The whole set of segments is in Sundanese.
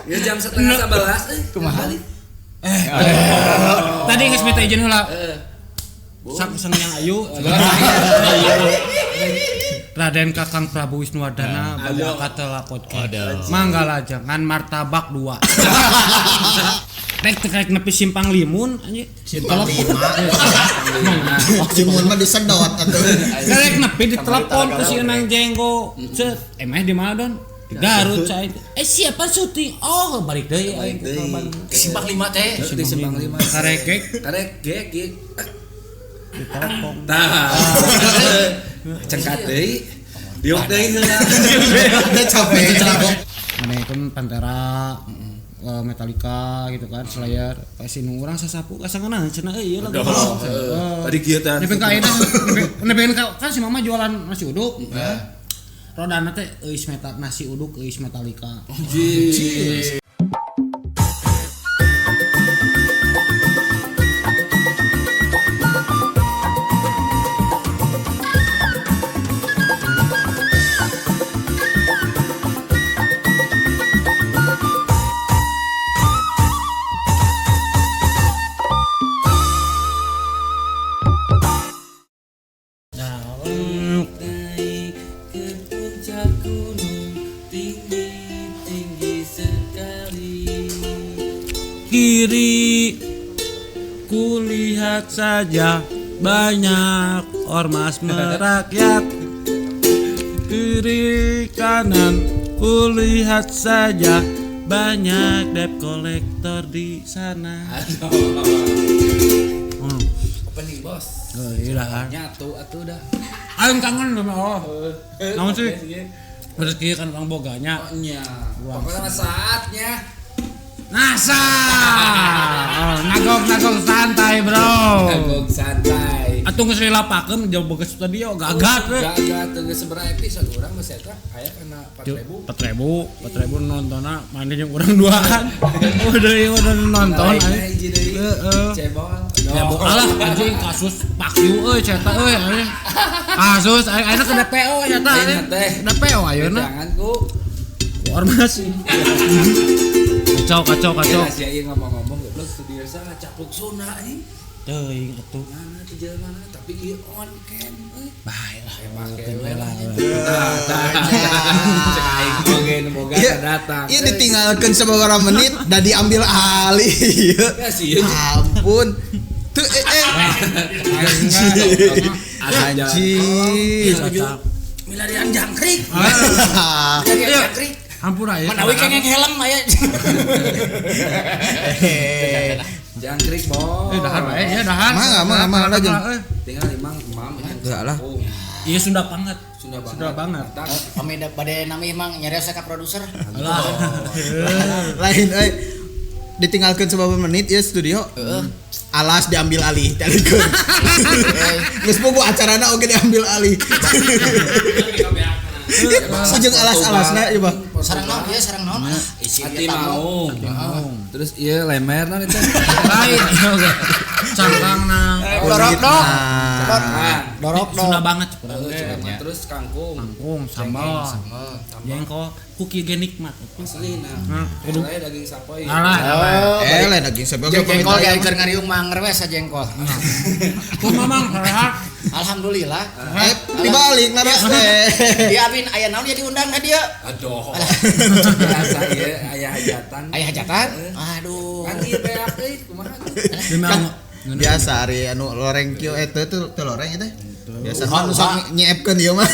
Ya jam 10:30 Kumaha? Tadi geus minta izin heula. Sak seneng ayu. Raden Kakang Prabu Wisnuwardana bade angkat heula podcast. Mangga lajengan martabak 2. Rek teu karek nepi simpang limun anjing. Simpang lima. Limun mah disedot atuh. Karek nepi ditelepon ku si Enang Jenggo. Cet, emeh di mana Don? Di Garut cai. Siapa syuting? Oh, balik deui aing ke Bandung. Simpang 5 teh. Di simpang 5. Karek gek Karek gek gek. ditelepon. Tah. Cengkat deui. Diuk deui heula. Udah capek. Mana kan Pantera, Metallica gitu kan, Slayer, pasti nu urang sasapu kasangeuna cenah euy ieu lagu. Tadi kieu teh. Nepi ka ayeuna, nepi ka kan si mama jualan nasi uduk. Rodana teh euis metal nasi uduk euis Metallica. Anjir. Naik ke puncak gunung tinggi-tinggi sekali. Kiri kulihat saja banyak ormas merakyat. Kiri kanan kulihat saja banyak debt collector di sana. Opening bos. Oh, iya kan. Nyatu atuh dah. Aing kangen sama Allah. Naon sih? Rezeki kan urang boganya. Oh nya. Pokoknya saatnya. Nasa. Oh, nagog-nagog santai, bro. Nagog santai. Atuh geus dilapakeun jauh boga studio gagat we. Gagat teu geus sabaraha episode urang masih eta aya kana 4000. 4000 nontonna mandi jeung urang duaan. Udah ieu udah nonton anjing. Heeh. Cebol. Ya alah anjing kasus Pak Yu euy ceta euy anjing. Kasus ayeuna ke DPO nyata anjing. DPO ayeuna. Jangan ku ormas. Kacau. Ya sia ieu ngomong-ngomong goblok studio saha capluk sona anjing. Teuing atuh. Mana teh jelema mana tapi ieu on cam euy. Bae lah make lah. Tah. Cek aing oge nu boga datang. Ieu ditinggalkeun sababaraha menit da diambil alih ieu. Ampun. Tuh Anjir. Milarian jangkrik. Milarian jangkrik. Ampun aya. Manawi kengeng helm aya. Jangkrik bos. Dahar bae ya dahar. Mangga lagi. Tinggal imang emam enggak lah. Iya Sunda banget. Sunda banget. Kami bade nami emang nyarios ka produser. Lain euy. Ditinggalkeun sababaraha menit ya studio. Alas diambil alih talikeun. Geus bogo acarana oge diambil alih. Ujung alas-alasna ieu bah. Sarang naon ieu sarang naon? Isi mau. Terus ieu lemer naon eta? Lain oge. Cangkangna. Dorok dong. Dorok dong. Sunda banget kurang. Terus kangkung. Kangkung sambal. Jengkol kuki ge nikmat. Aslina. Kudu daging sapoy. Alah. Lain daging sapoy. Jengkol ge keur ngariung mah ngerwes jengkol. Kumaha mang sehat? Alhamdulillah. Dibalik naras teh. Dia abin aya naon ya diundang ka dieu? Aduh. Biasa ieu aya hajatan. Aya hajatan? Aduh. Kan ieu beak euy kumaha tuh? Biasa ari anu loreng kieu eta teu loreng eta. Biasa mah nu sok nyiepkeun ieu mah.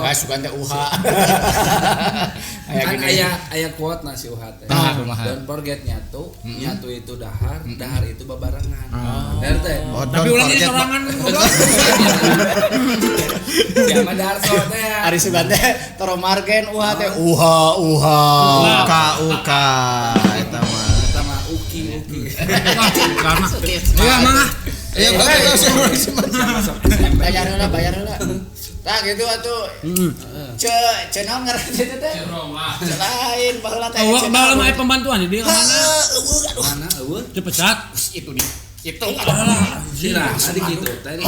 Ah sugan teh UH. Aya gini. Aya quote nasi UH teh. Don't forget nyatu, nyatu itu dahar, dahar itu babarengan. Dahar teh. Tapi ulang ini sorangan goblok. Siapa dahar so teh. Ari sugan teh toro margen UH teh UH UH. UK UK eta mah. Eta mah uki uki. Karena iya mah. Iya, bayar heula. Tah gitu atuh. Ce naon ngaran teh teh? Lain baheula teh. Baheula mah aya pembantuan di mana? Heueuh aduh. Mana eueuh? Dipecat. Itu Itu Sirah tadi gitu tadi.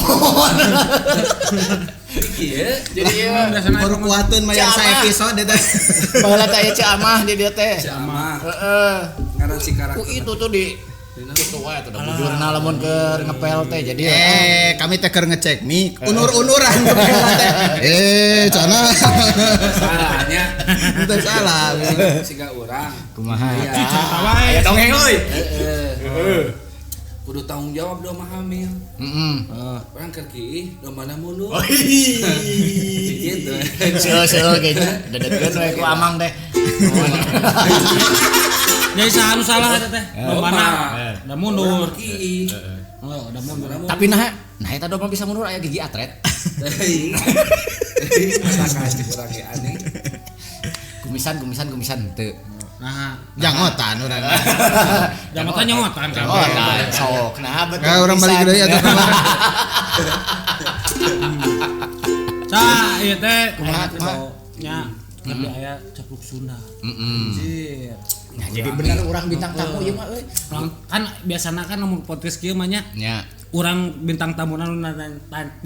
Kieu jadi ieu Baru kuateun mayar sa episode eta. Baheula teh aya Ceamah di dieu teh. Ceamah. Heeh. Ngaran si karakter. Ku itu tuh di itu wae tuh bujurna lamun keur ngepel teh jadi kami teh keur ngecek mic unur-unuran ngepel teh. Cana. Salahnya. Teu salah. Siga urang. Kumaha? Cerita wae. Aya dongeng euy. Heeh. Kudu tanggung jawab domba hamil. Heeh. Urang keur kiih dombana mundur. Gitu. Seueuh ge dedetkeun we ku amang teh. Jadi saha nu salah eta teh? Dombana. Da mundur. Kiih. Oh, da mundur. Tapi nah eta domba bisa mundur aya gigi atret. Teuing. Masakan urang ge aneh. Kumisan teu. Nah, jangotan urang. Jangotan nyogotan kabeh. Oh, sok. Nah, betul. Ka urang balik deui atuh. Cah, ieu teh kumaha nya tapi aya capluk Sunda. Heeh. Nah, jadi bener urang bintang tamu ieu mah euy. Kan biasana kan lamun podcast kieu mah nya. Nya. Urang bintang tamu nu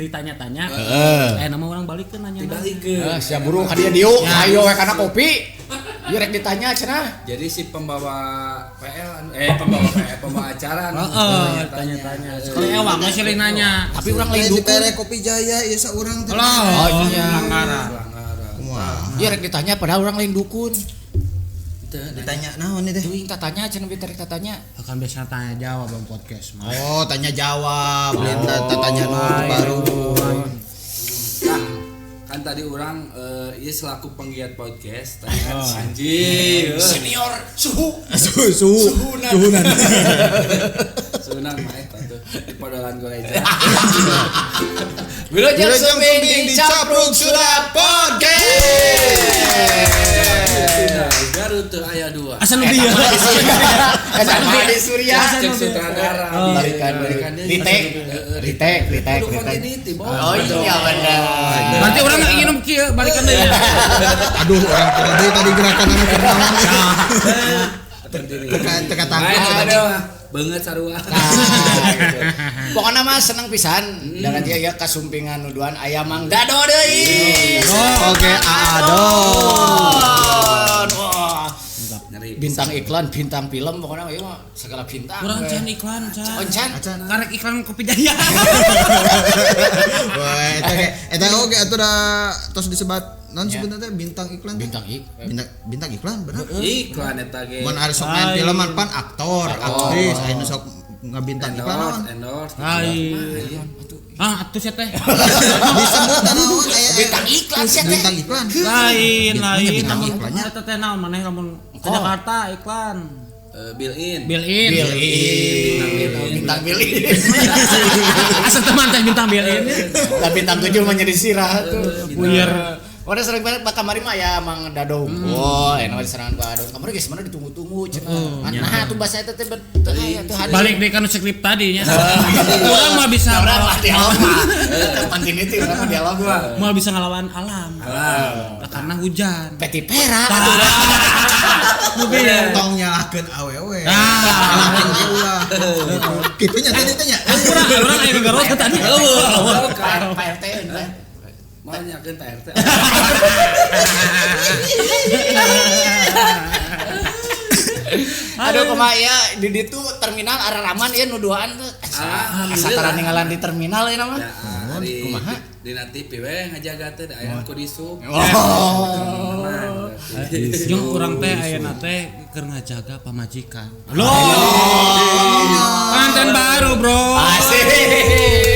ditanya-tanya. Heeh. Nama urang balikeun nanya. Dibalikeun. Heeh, sia buru ka dieu diuk, ayo we kana kopi. Ieu rek ditanya cenah. Jadi si pembawa PL pembawa PL pembawa acara heeh, tanya-tanya. Sekali ewang mah silih nanya. Tapi urang lain dukun. Kopi Jaya ieu saurang teh. Oh iya, langgaran. Kumaha? Ieu rek ditanya padahal urang lain dukun. Ditanya naon teh? Teuing tatanya cenah bi rek tatanya. Kan biasa tanya jawab bang podcast mah. Oh, tanya jawab, lain tanya nu baru. Nah, kan tadi orang ieu selaku penggiat podcast tanya anjing senior suhu suhunan. Suhunan mah eta tuh di podolan goreja. Wilujeng Sumping di Capruk Sunda Podcast. Garut teu aya dua. Asa nu bieu. Asa nu di Surya. Cek sutradara. Balikan retake. Oh iya benar. Berarti urang ingin kieu balikan deui. Aduh, urang tadi tadi gerakan anu keur naon. Teka tangkap. Banget sarua. Nah, gitu. Pokoknya mah seneng pisan dan nanti ya kasumpingan nuduhan aya Mang Dado deui. Oke, Ado. Wah. Bintang iklan, bintang film pokoknya ieu mah segala bintang. Urang can iklan, can. Oh, can. Karek iklan Kopi Jaya. Wah, eta oge atuh da tos disebat non sebenarnya bintang iklan. Bintang bintang iklan bener. Iklan eta ge. Mun ari sok main filman pan aktor, aktris, aya nu sok ngabintang iklan naon? Endorse. Lain. Ah, atuh sia teh. Disebut naon aya bintang iklan sia teh. Bintang iklan. Lain, lain. Bintang iklannya eta teh naon maneh lamun ke Jakarta iklan. Bill in. Bintang bill in. Asa teman teh bintang bill in. Lah bintang 7 mah jadi sirah tuh. Puyer. Udah sering banget kamari mah ya Mang Dado. Oh, enak diserangan ku Ado. Kamari geus mana ditunggu-tunggu cenah. Nah, tuh bahasa eta teh teu aya teu hadir. Balik deui kana skrip tadi nya. Urang mah bisa urang mah dialog mah. Teu continuity urang mah dialog mah. Moal bisa ngelawan alam. Alam. Karena hujan. Peti perak. Mobil tong nyalahkeun awewe. Nyalahkeun ge ulah. Kitu nya tadi teh nya. Urang aya gegarot tadi. Eueuh. Pak RT. Mau nyakeun Pak RT. Aduh kumaha ya di ditu terminal araraman ieu nuduhan tuh. Asa tara ninggalan di terminal ieu mah. Kumaha? Dina TV we ngajaga teh da aya ku disub. Oh. Jeung urang teh ayeuna teh keur ngajaga pamajikan. Loh. Konten baru, Bro. Asik.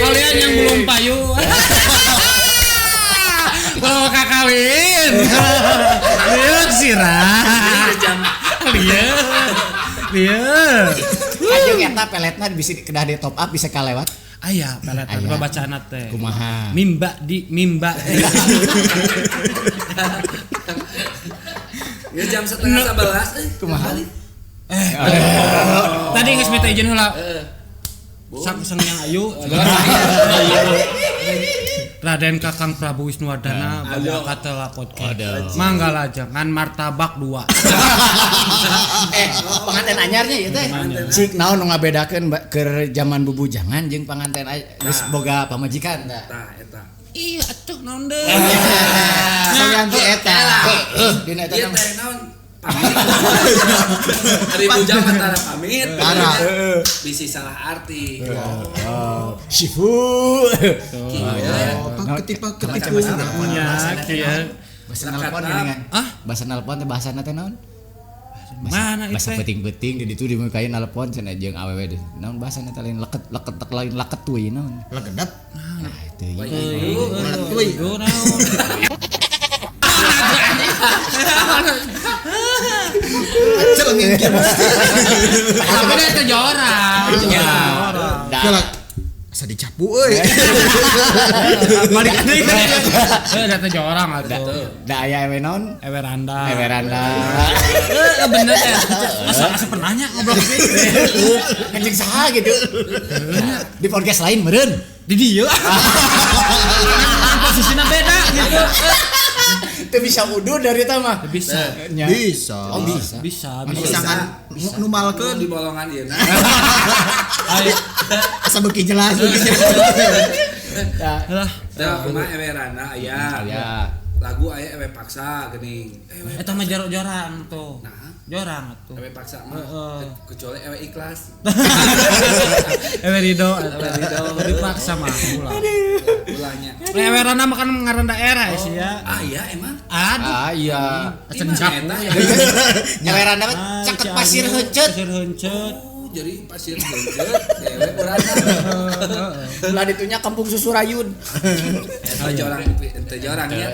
Kalian yang belum payu. Kalau kakawin, lihat sirah, lihat. Aja eta peletna bisa kedah di top up bisa kalewat. Aya peletna coba bacaan teh. Kumaha? Mimba di mimba. Ya jam 10:30 kumaha? Tadi geus minta izin heula. Sak seneng yang ayu. Raden Kakang Prabu Wisnuwardana bade angkat heula podcast. Mangga lajengan martabak 2. Panganten anyarnya ieu teh. Cik naon nu ngabedakeun keur jaman bubujangan jeung panganten geus boga pamajikan tah. Tah eta. Ih atuh naon deui. Saganti eta. Dina eta teh naon? Pamit. Ari bujang antara pamit. Bisi salah arti. Shifu. Ketipa ketipu. Bahasa nelpon geuningan. Bahasa nelpon teh bahasana teh naon? Mana itu? Bahasa peuting-peuting di ditu dimukain nelpon cenah jeung awewe deh. Naon bahasana teh lain leket leket lain leket we naon? Lekedap. Nah itu. Letuy. Naon? Celengin kieu. Tapi da teh jorang. Ya. Asa dicapu euy. Balik deui. Da teh jorang atuh. Da aya ewe naon? Ewe randa. Ewe randa. Bener ya. Asa pernahnya ngobrol kieu. Anjing saha gitu. Di podcast lain meureun. Di dieu. Posisinya beda gitu. Teu bisa udur dari eta mah. Bisa. Bisa. Oh bisa. Bisa. Bisa kan numalkeun di bolongan ieu. Ayo. Asa beuki jelas beuki. Lah, tah kumaha ewe randa aya. Aya. Lagu aya ewe paksa geuning. Eta mah jorang tuh. Nah, jorang atuh. Ewe paksa mah kecuali ewe ikhlas. Ewe ridho, ewe ridho dipaksa mah ulah. Ulahnya. Ewe randa mah kan ngaran daerah sih ya. Ah iya emang. Aduh. Ah iya. Asa dicapu. Ewe randa mah caket pasir heuncet. Pasir heuncet. Oh, jadi pasir heuncet ewe urana. Ulah ditunya kampung Susurayun. Eta jorang teu jorang nya.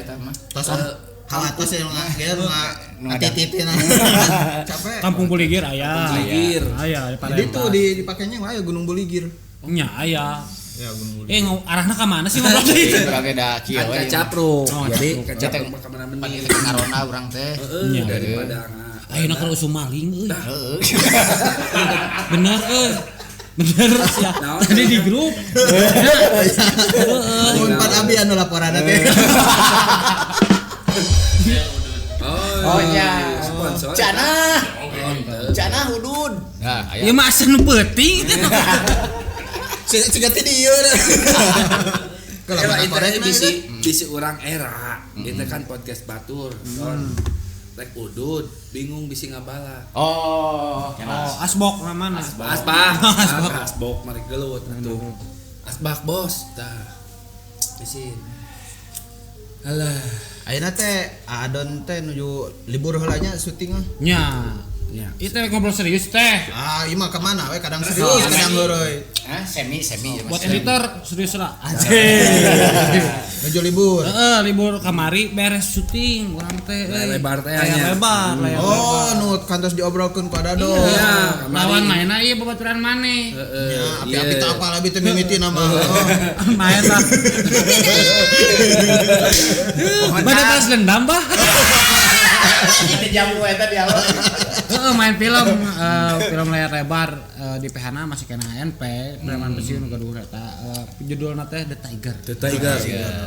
Tos hal atas yang ngatitipin capek. Kampung Buligir aya. Buligir. Aya di itu dipakainya aya Gunung Buligir. Nya aya. Ya Gunung Buligir. Arahna ka mana sih ngobrol teh? Urang ge da kieu we. Kacapruk. Jadi kacapruk mah ka mana meni. Ngarona urang teh. Heeh, daripada ayeuna keur usum maling euy. Bener euy. Bener ya. Tadi di grup. Heeh. Unpad abi anu laporanna teh. Oh nya. Sponsor. Canah. Canah hudud. Nah, ya mah asa nu peuting. Siga teh dieu. Kalau itu bisi urang era, itu kan podcast batur. Rek udud, bingung bisi ngabala. Oh, asbok namana. Asbak. Asbok mari gelut atuh. Asbak bos tah. Bisi. Alah. Ayeuna teh Adon teh nuju libur heula nya syuting mah. Nya. Nya. Ieu teh ngobrol serius teh. Ah, ieu mah ka mana we kadang serius kadang heureuy. Hah, semi buat editor serius lah. Anjing. Nuju libur. Heeh, libur kamari beres syuting urang teh. Lebar teh nya. Lebar, layar Oh, nu kantos diobrolkeun ku Adon. Iya, lawan mainna ieu babaturan maneh. Heeh. Ya, api-api teu apal abi teh mimiti nama. Main lah. Bade balas dendam bah. Itu jamu eta di awal. Heeh, main film film layar lebar di PHN masih kena ANP, preman pensiun gaduh eta. Judulna teh The Tiger. The Tiger.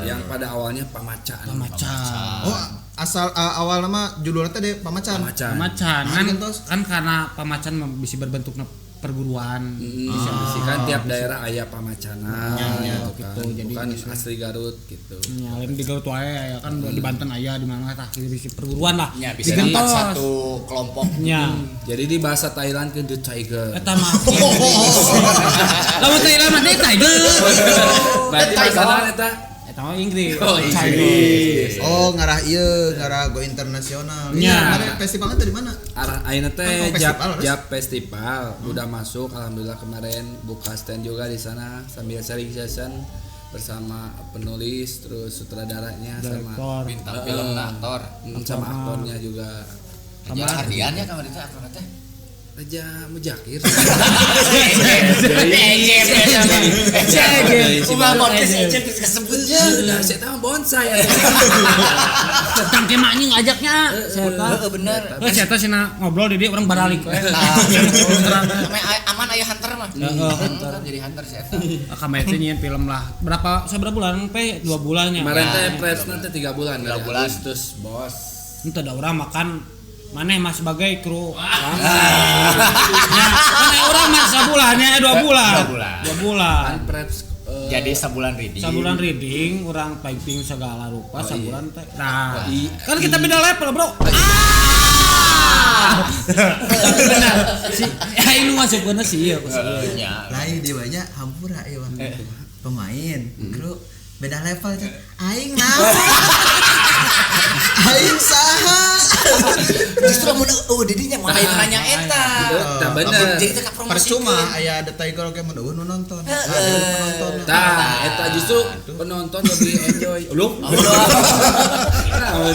Yang pada awalnya Pamacan. Pamacan. Oh, asal awal nama judulnya teh Pamacan. Pamacan. Kan karena Pamacan bisa berbentuk perguruan. Bisa kan tiap daerah aya pamacana gitu kan. Jadi bukan asli Garut gitu. Ya, lain di Garut wae aya kan di Banten aya di mana tah bisa perguruan lah. Ya, bisa digentos satu kelompok. Ya. Jadi di bahasa Thailand ke The Tiger. Eta mah. Lamun Thailand mah The Tiger. Berarti bahasa eta Eta mah Inggris. Oh, Inggris. Oh, ngarah ieu, ngarah go internasional. Nya. Festivalnya teh di mana? Arah ayeuna teh Jap Festival udah masuk alhamdulillah kemarin buka stand juga di sana sambil sharing session bersama penulis terus sutradaranya sama bintang film aktor sama aktornya juga. Sama Ardian ya kamari teh aktorna teh. Raja Mujakir. Ulah podcast Ecep geus kasebutnya. Nah, saya tahu bonsai. Tang ke mah anjing ngajaknya. Heeh bener. Heuh saya teh cenah ngobrol di dieu urang baralik we. Aman aya hunter mah. Heeh, hunter. Jadi hunter si eta. Kamari teh nyieun film lah. Berapa sabaraha bulan pe? 2 bulan nya. Kemarin teh press nanti 3 bulan. 3 bulan. Terus bos. Henteu da urang makan maneh mah sebagai kru. Nah, urang mah sabulannya 2 bulan. 2 bulan. Jadi sabulan reading. Sabulan reading, urang piping segala rupa sabulan teh. Nah, kan kita beda level, Bro. Benar. Si aing nu masukkeun sih ieu ku si ieu. Lain di banyak hampura ieu mah. Pemain, kru beda level teh. Aing naon? Aing saha? Justru mun eueuh didinya mun aing nanya eta. Tah bener. Jadi teh kapromosikeun. Percuma aya The Tiger oge mun eueuh nu nonton. Penonton. Tah eta justru penonton lebih enjoy. Loh.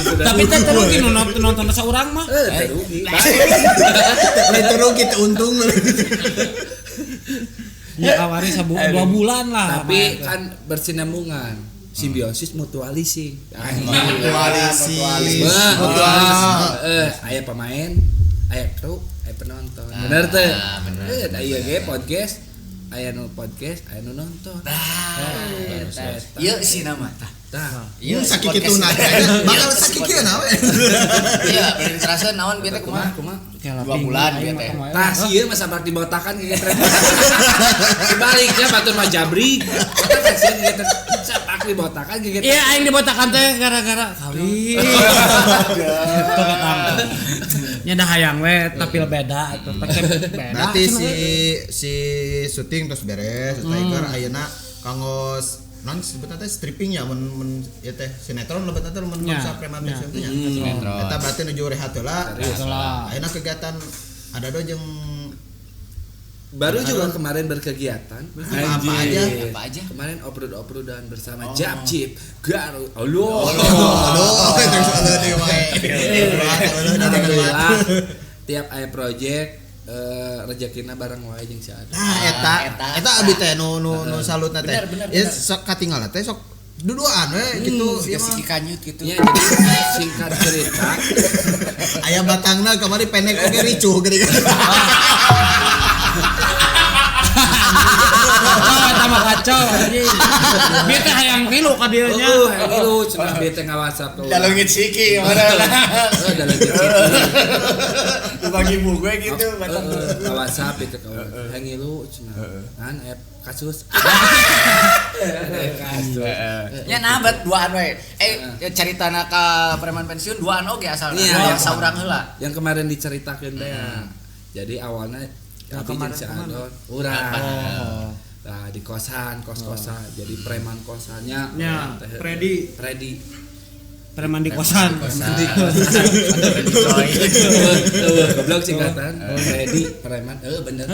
Tapi teh terugi nu nonton saurang mah. Terugi. Lain terugi teh untung. Ya kawari 2 bulan lah. Tapi kan bersinambungan. Simbiosis mutualisi. Mutualisi. Aya pemain, aya kru, aya penonton. Bener teh? Bener. Aya ge podcast, aya nu podcast, aya nu nonton. Tah. Ieu sih nama tah. Tah. Ieu sakitu na. Bakal sakieu na we. Iya, bener terasa naon bieu teh kumaha? Kumaha? 2 bulan bieu teh. Tah sieun mah sabrak dibotakan ge teh. Dibaliknya batur mah jabrik. Botakan sieun ge teh. Sabrak dibotakan ge. Iya aing dibotakan teh gara-gara kawin. Tuh ketangkep. Nya dah hayang we tampil beda atuh. Beda. Berarti si syuting terus beres, Tiger ayeuna kanggo non sebetulnya teh stripping ya mun ieu teh sinetron lebetna teh mun bangsa preman pensiun teh nya. Eta berarti nuju rehat heula. Ayeuna kegiatan ada do jeung baru juga kemarin berkegiatan. Apa aja? Apa aja? Kemarin off-road-off-roadan bersama Japcip Garut. Allah. Alhamdulillah tiap aya project rezekina bareng wae jeung si Ado. Nah, eta abi teh nu salutna teh. Ya sok katinggal teh sok duduan we gitu ieu mah kanyut gitu. Ya jadi singkat cerita aya batangna kamari pendek oge ricuh geuning. Eta mah kacau anjing. Bieu teh hayang ngilu ka dieu nya. Heuh, hayang ngilu cenah bieu teh nga-WhatsApp ka urang. Dalengit siki mana. Heuh, dalengit siki. Dibagi buku gitu batang. Nga-WhatsApp itu ka urang. Hayang ngilu cenah. Kan aya kasus. Nya nah bet duaan we. Caritana ka preman pensiun duaan oge asalna. Yang saurang heula. Yang kemarin diceritakeun teh ya. Jadi awalnya abi jeung si Adon urang. Nah, di kosan, kos-kosan. Jadi preman kosannya ya, Freddy. Preman di kosan. Preman di kosan. Goblok singkatan. Freddy preman. Bener.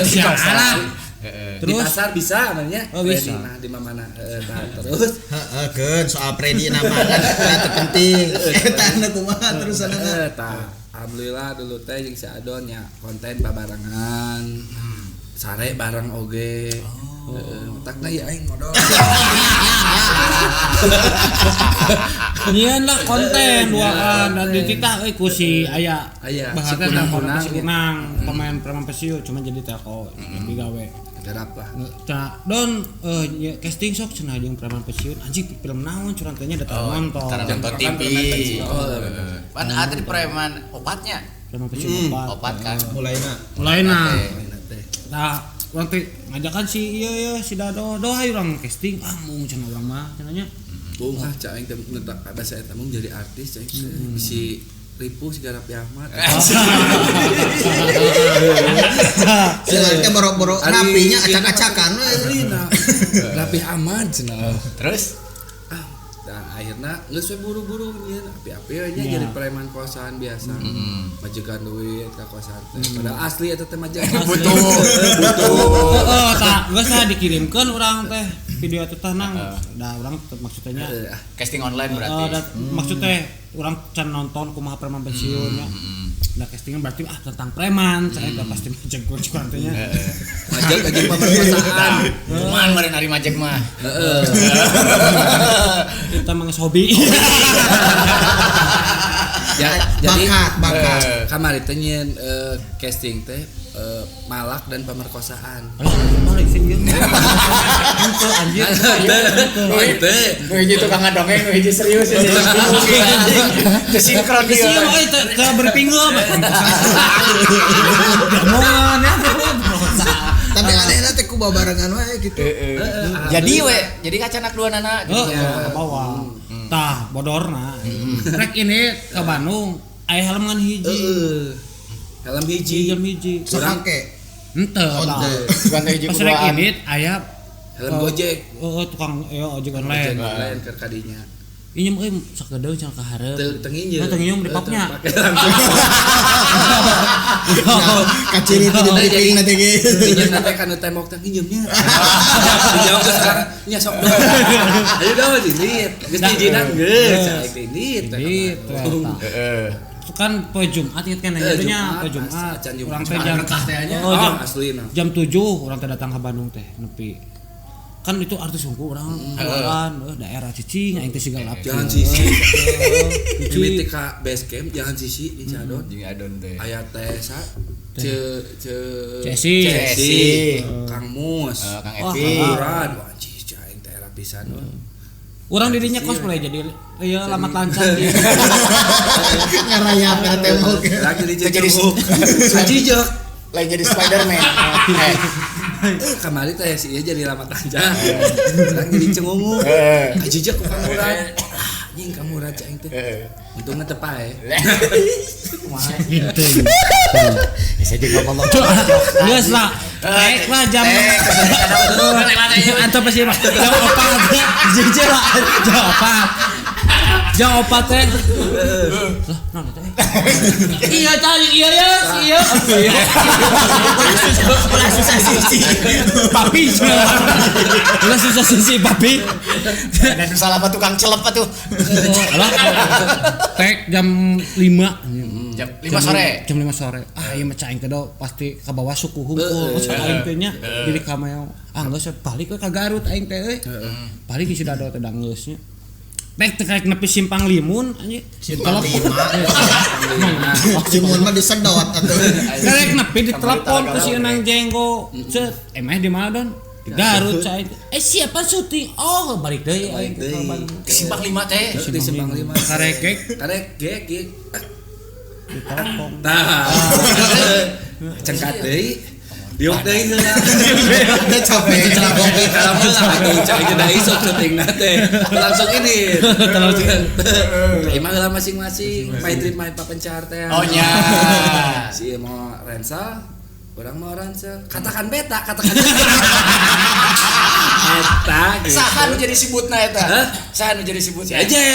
Di kosan. Terus di pasar bisa namanya. Oh, bisa. Freddy nah di mana-mana. Nah, terus heeh keun soal Freddy nama kan teu penting. Eta na kumaha terusanna. Tah, alhamdulillah dulu teh jeung si Adon nya konten babarengan. Sare bareng oge. Otakna ya aing modal. Nyieun lah konten duaan dan dititah euy ku si aya. Aya si Kunang, si Kunang pemain preman pensiun cuma jadi telko jadi gawe. Garap lah. Tah don casting sok cenah jeung preman pensiun anjing film naon curang teh nya da nonton. Nonton TV. Pan ada di preman opatnya. Preman pensiun opat. Opat kan. Mulaina. Nah, urang teh ngajakan si ieu ya si Dado, do hayu urang casting, ah mung cenah urang mah cenah nya. Bung ah cak aing teh basa eta mung jadi artis cak bisi ripuh si Raffi Ahmad. Si teh boro-boro rapinya acak-acakan we. Raffi Ahmad cenah. Terus nah akhirnya geus we buru-buru nyieun api-api we nya jadi preman kosan biasa. Majegan duit ka kosan teh. Padahal asli eta teh majegan. Butuh. Heeh, tah geus lah dikirimkeun urang teh video teh nang. Da urang maksudnya casting online berarti. Maksud teh urang can nonton kumaha preman pensiun nya. Nah castingan berarti tentang preman, saya udah pasti majek gue juga artinya. Majek aja pemerkosaan. Cuman meureun ari majek mah. Heeh. Kita mah geus hobi. Ya, jadi bakat. Kamari teh nyieun casting teh malak dan pemerkosaan. Alah, balik sih ieu. Henteu anjir. Henteu. Nu hiji tukang ngadongeng, nu hiji serius ya. Teu sinkron Geus ieu. ieu mah euy teu berpinggul. Omongan ya. Tapi anehna teh ku babarengan wae gitu. Jadi we, jadi kacanak dua nana Heeh, ke bawah. Tah, bodorna. Rek ini ke Bandung, aya helm ngan hiji. Helm hiji. Helm hiji. Sok make. Henteu. Bukan teh hiji Pas rek kuduaan. ini aya Helm Gojek. Oh, tukang ojek Ojek online. online keur kadinya. Injem euy sakedeung cenah ka hareup. Teu teu nginjem. Teu nginjem di popnya. Pake langsung. Kaciri teh di briefing nanti ge. Nginjem teh kana tembok teh nginjemnya. Dijawab ke sekarang nya sok dong. Ayo dong indit. Geus diizinan geus aing teh indit. Indit, Heeh. Kan poe Jumat inget kan Eh, nya poe Jumat, Jumat. acan Jumat. Urang teh jam Berkah teh nya. Oh, jam, Oh, aslina. jam 7 urang teh datang ke Bandung teh nepi. Kan itu artis hungkul urang keluaran daerah cicing aing teh siga lapis. Jangan sisi. Cicing. Mimiti ka base camp jangan sisi di Cadon. Jeung adon teh. Aya teh sa ce ce Cesi. Cesi, Kang Mus, Kang Wah, Epi. Murad, wah anjing aing teh era pisan. Urang dirinya cosplay jadi ieu lamat lancar. Ngarayap kana tembok. Lagi di Jadi- Sajijek. Lain jadi Spiderman. Kamari teh si ieu jadi lamat lancar. Urang jadi cengungu. Kajijek ku Kang Murad. Ah, anjing Kang Murad cai aing teh. Untungna teu pae. Bisa jeung ngomong. Geus lah. Naik lah jam. Antep sih mah. Jam 4. Jujur lah. Jam 4. Jam 4 teh. Lah, naon eta? Iya tadi iya ya, iya. Ulah susah sisi. Papi. Ulah susah sisi papi. Dan salah apa tukang celep atuh. Alah. Tek jam 5. Jam 5 sore. Jam 5 sore. Ah, ieu mah cai kedo pasti ka bawah suku hungkul. Aing teh nya jadi kameo. Ah, geus balik we ka Garut aing teh euy. Balik si Dado teh geus nya. Tek teh karek nepi simpang limun anjing. Simpang lima. Limun mah disedot atuh. Karek nepi ditelepon ku si Enang Jenggo. Cet, emeh di mana Don? Di Garut cai. Eh siapa syuting? Oh, balik deui aing teh ka Bandung. Ke simpang 5 teh. Di simpang 5. Karek gek Karek gek gek. ditelepon. Tah. Cengkat deui. Diuk deui heula. Udah capek. Kopi kalam heula atuh cai teh da isuk syutingna teh. Langsung ini. Langsung. Terima heula masing-masing. My trip my papencar teh. Oh nya. Si mau rensel, orang mau ransel. Katakan beta, katakan beta. Eta gitu. Saha nu jadi sibutna eta? Hah? Saha nu jadi sibutna? Si Eje.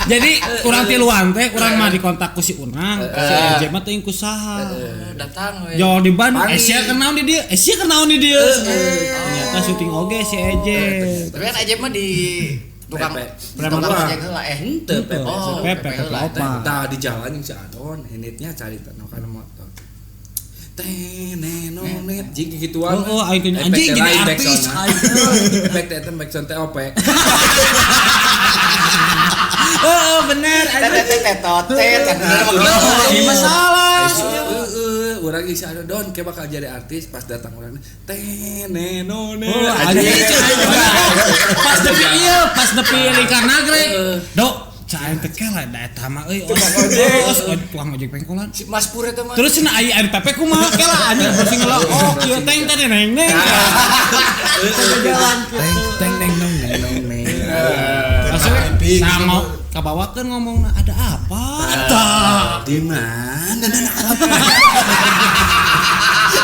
Jadi urang tiluan teh urang mah dikontak ku si Unang, si Eje mah teuing ku saha. Datang we. Jauh di Bandung, Panggil. eh sia kenaon di dieu, eh sia kenaon di dieu. Ternyata syuting oge si Eje. Tapi kan Eje mah di tukang Pepe. tukang ojek heula eh. Henteu Pepe. Oh, Pepe, Pepe Pepe heula. opat. Tah di jalan yang si Adon, initnya cari tanah kana motor. Tenenonet jeung gituan. Oh, oh, aing teh anjing jadi artis aing. Efek teh eta backsound teh OP. Oh, bener Teh anjing. teh teh totet kan bener mah gitu. Ini masalah. Heeh, urang geus si Adon don ke bakal jadi artis pas datang urang tenenonet. Oh, anjing. Pas nepi ieu, pas nepi lingkar nagrek. Dok, cai teh kela da eta mah euy. Tukang ojek pengkolan. Si Mas Pur eta mah. Terus cenah aya ari Pepe kumaha kela anjing bersih ngelah. Oh, kieu teng teh neng neng. Jalan Teng teng neng nong neng nong neng. Langsung sama kabawakeun ngomongna ada apa? Tah. Di mana dan apa?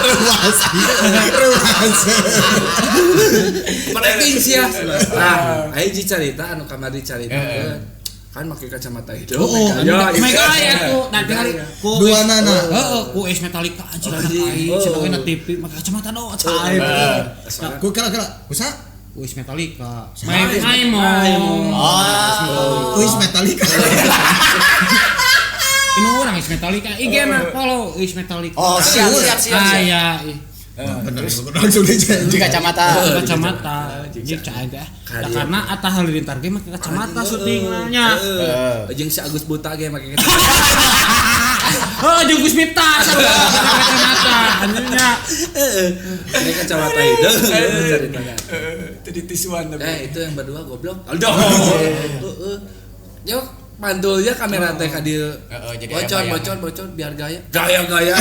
Ruas. Ruas. Penting sih ya. Nah, aing dicarita anu kamari carita kan make kacamata hidung. Oh, Ya, mega aya ku nanti hari ku Dua nana. Heeh, ku es Metallica anjing Oh, anak aing oh. cenah we na TV make kacamata do cai. Ku kela kela. Usaha? Uis Metallica. Main Maimon. Oh. Uis Metallica. Ini orang Is Metallica IG mah follow Is Metallica. Oh, siap. Ah ya. Bener langsung di kacamata. Kacamata. Jeung cai teh. Karena Atta Halilintar ge make kacamata syutingna nya. Jeung si Agus Buta ge make kacamata. Oh, jeung Gus Miftah kacamata. Anjingnya. Ini kacamata hideung ceritanya. Itu di tisuan tapi. Itu yang berdua goblok. Aduh. Heeh. Yo pantulnya kamera teh ka dieu. Bocor biar gaya. Gaya.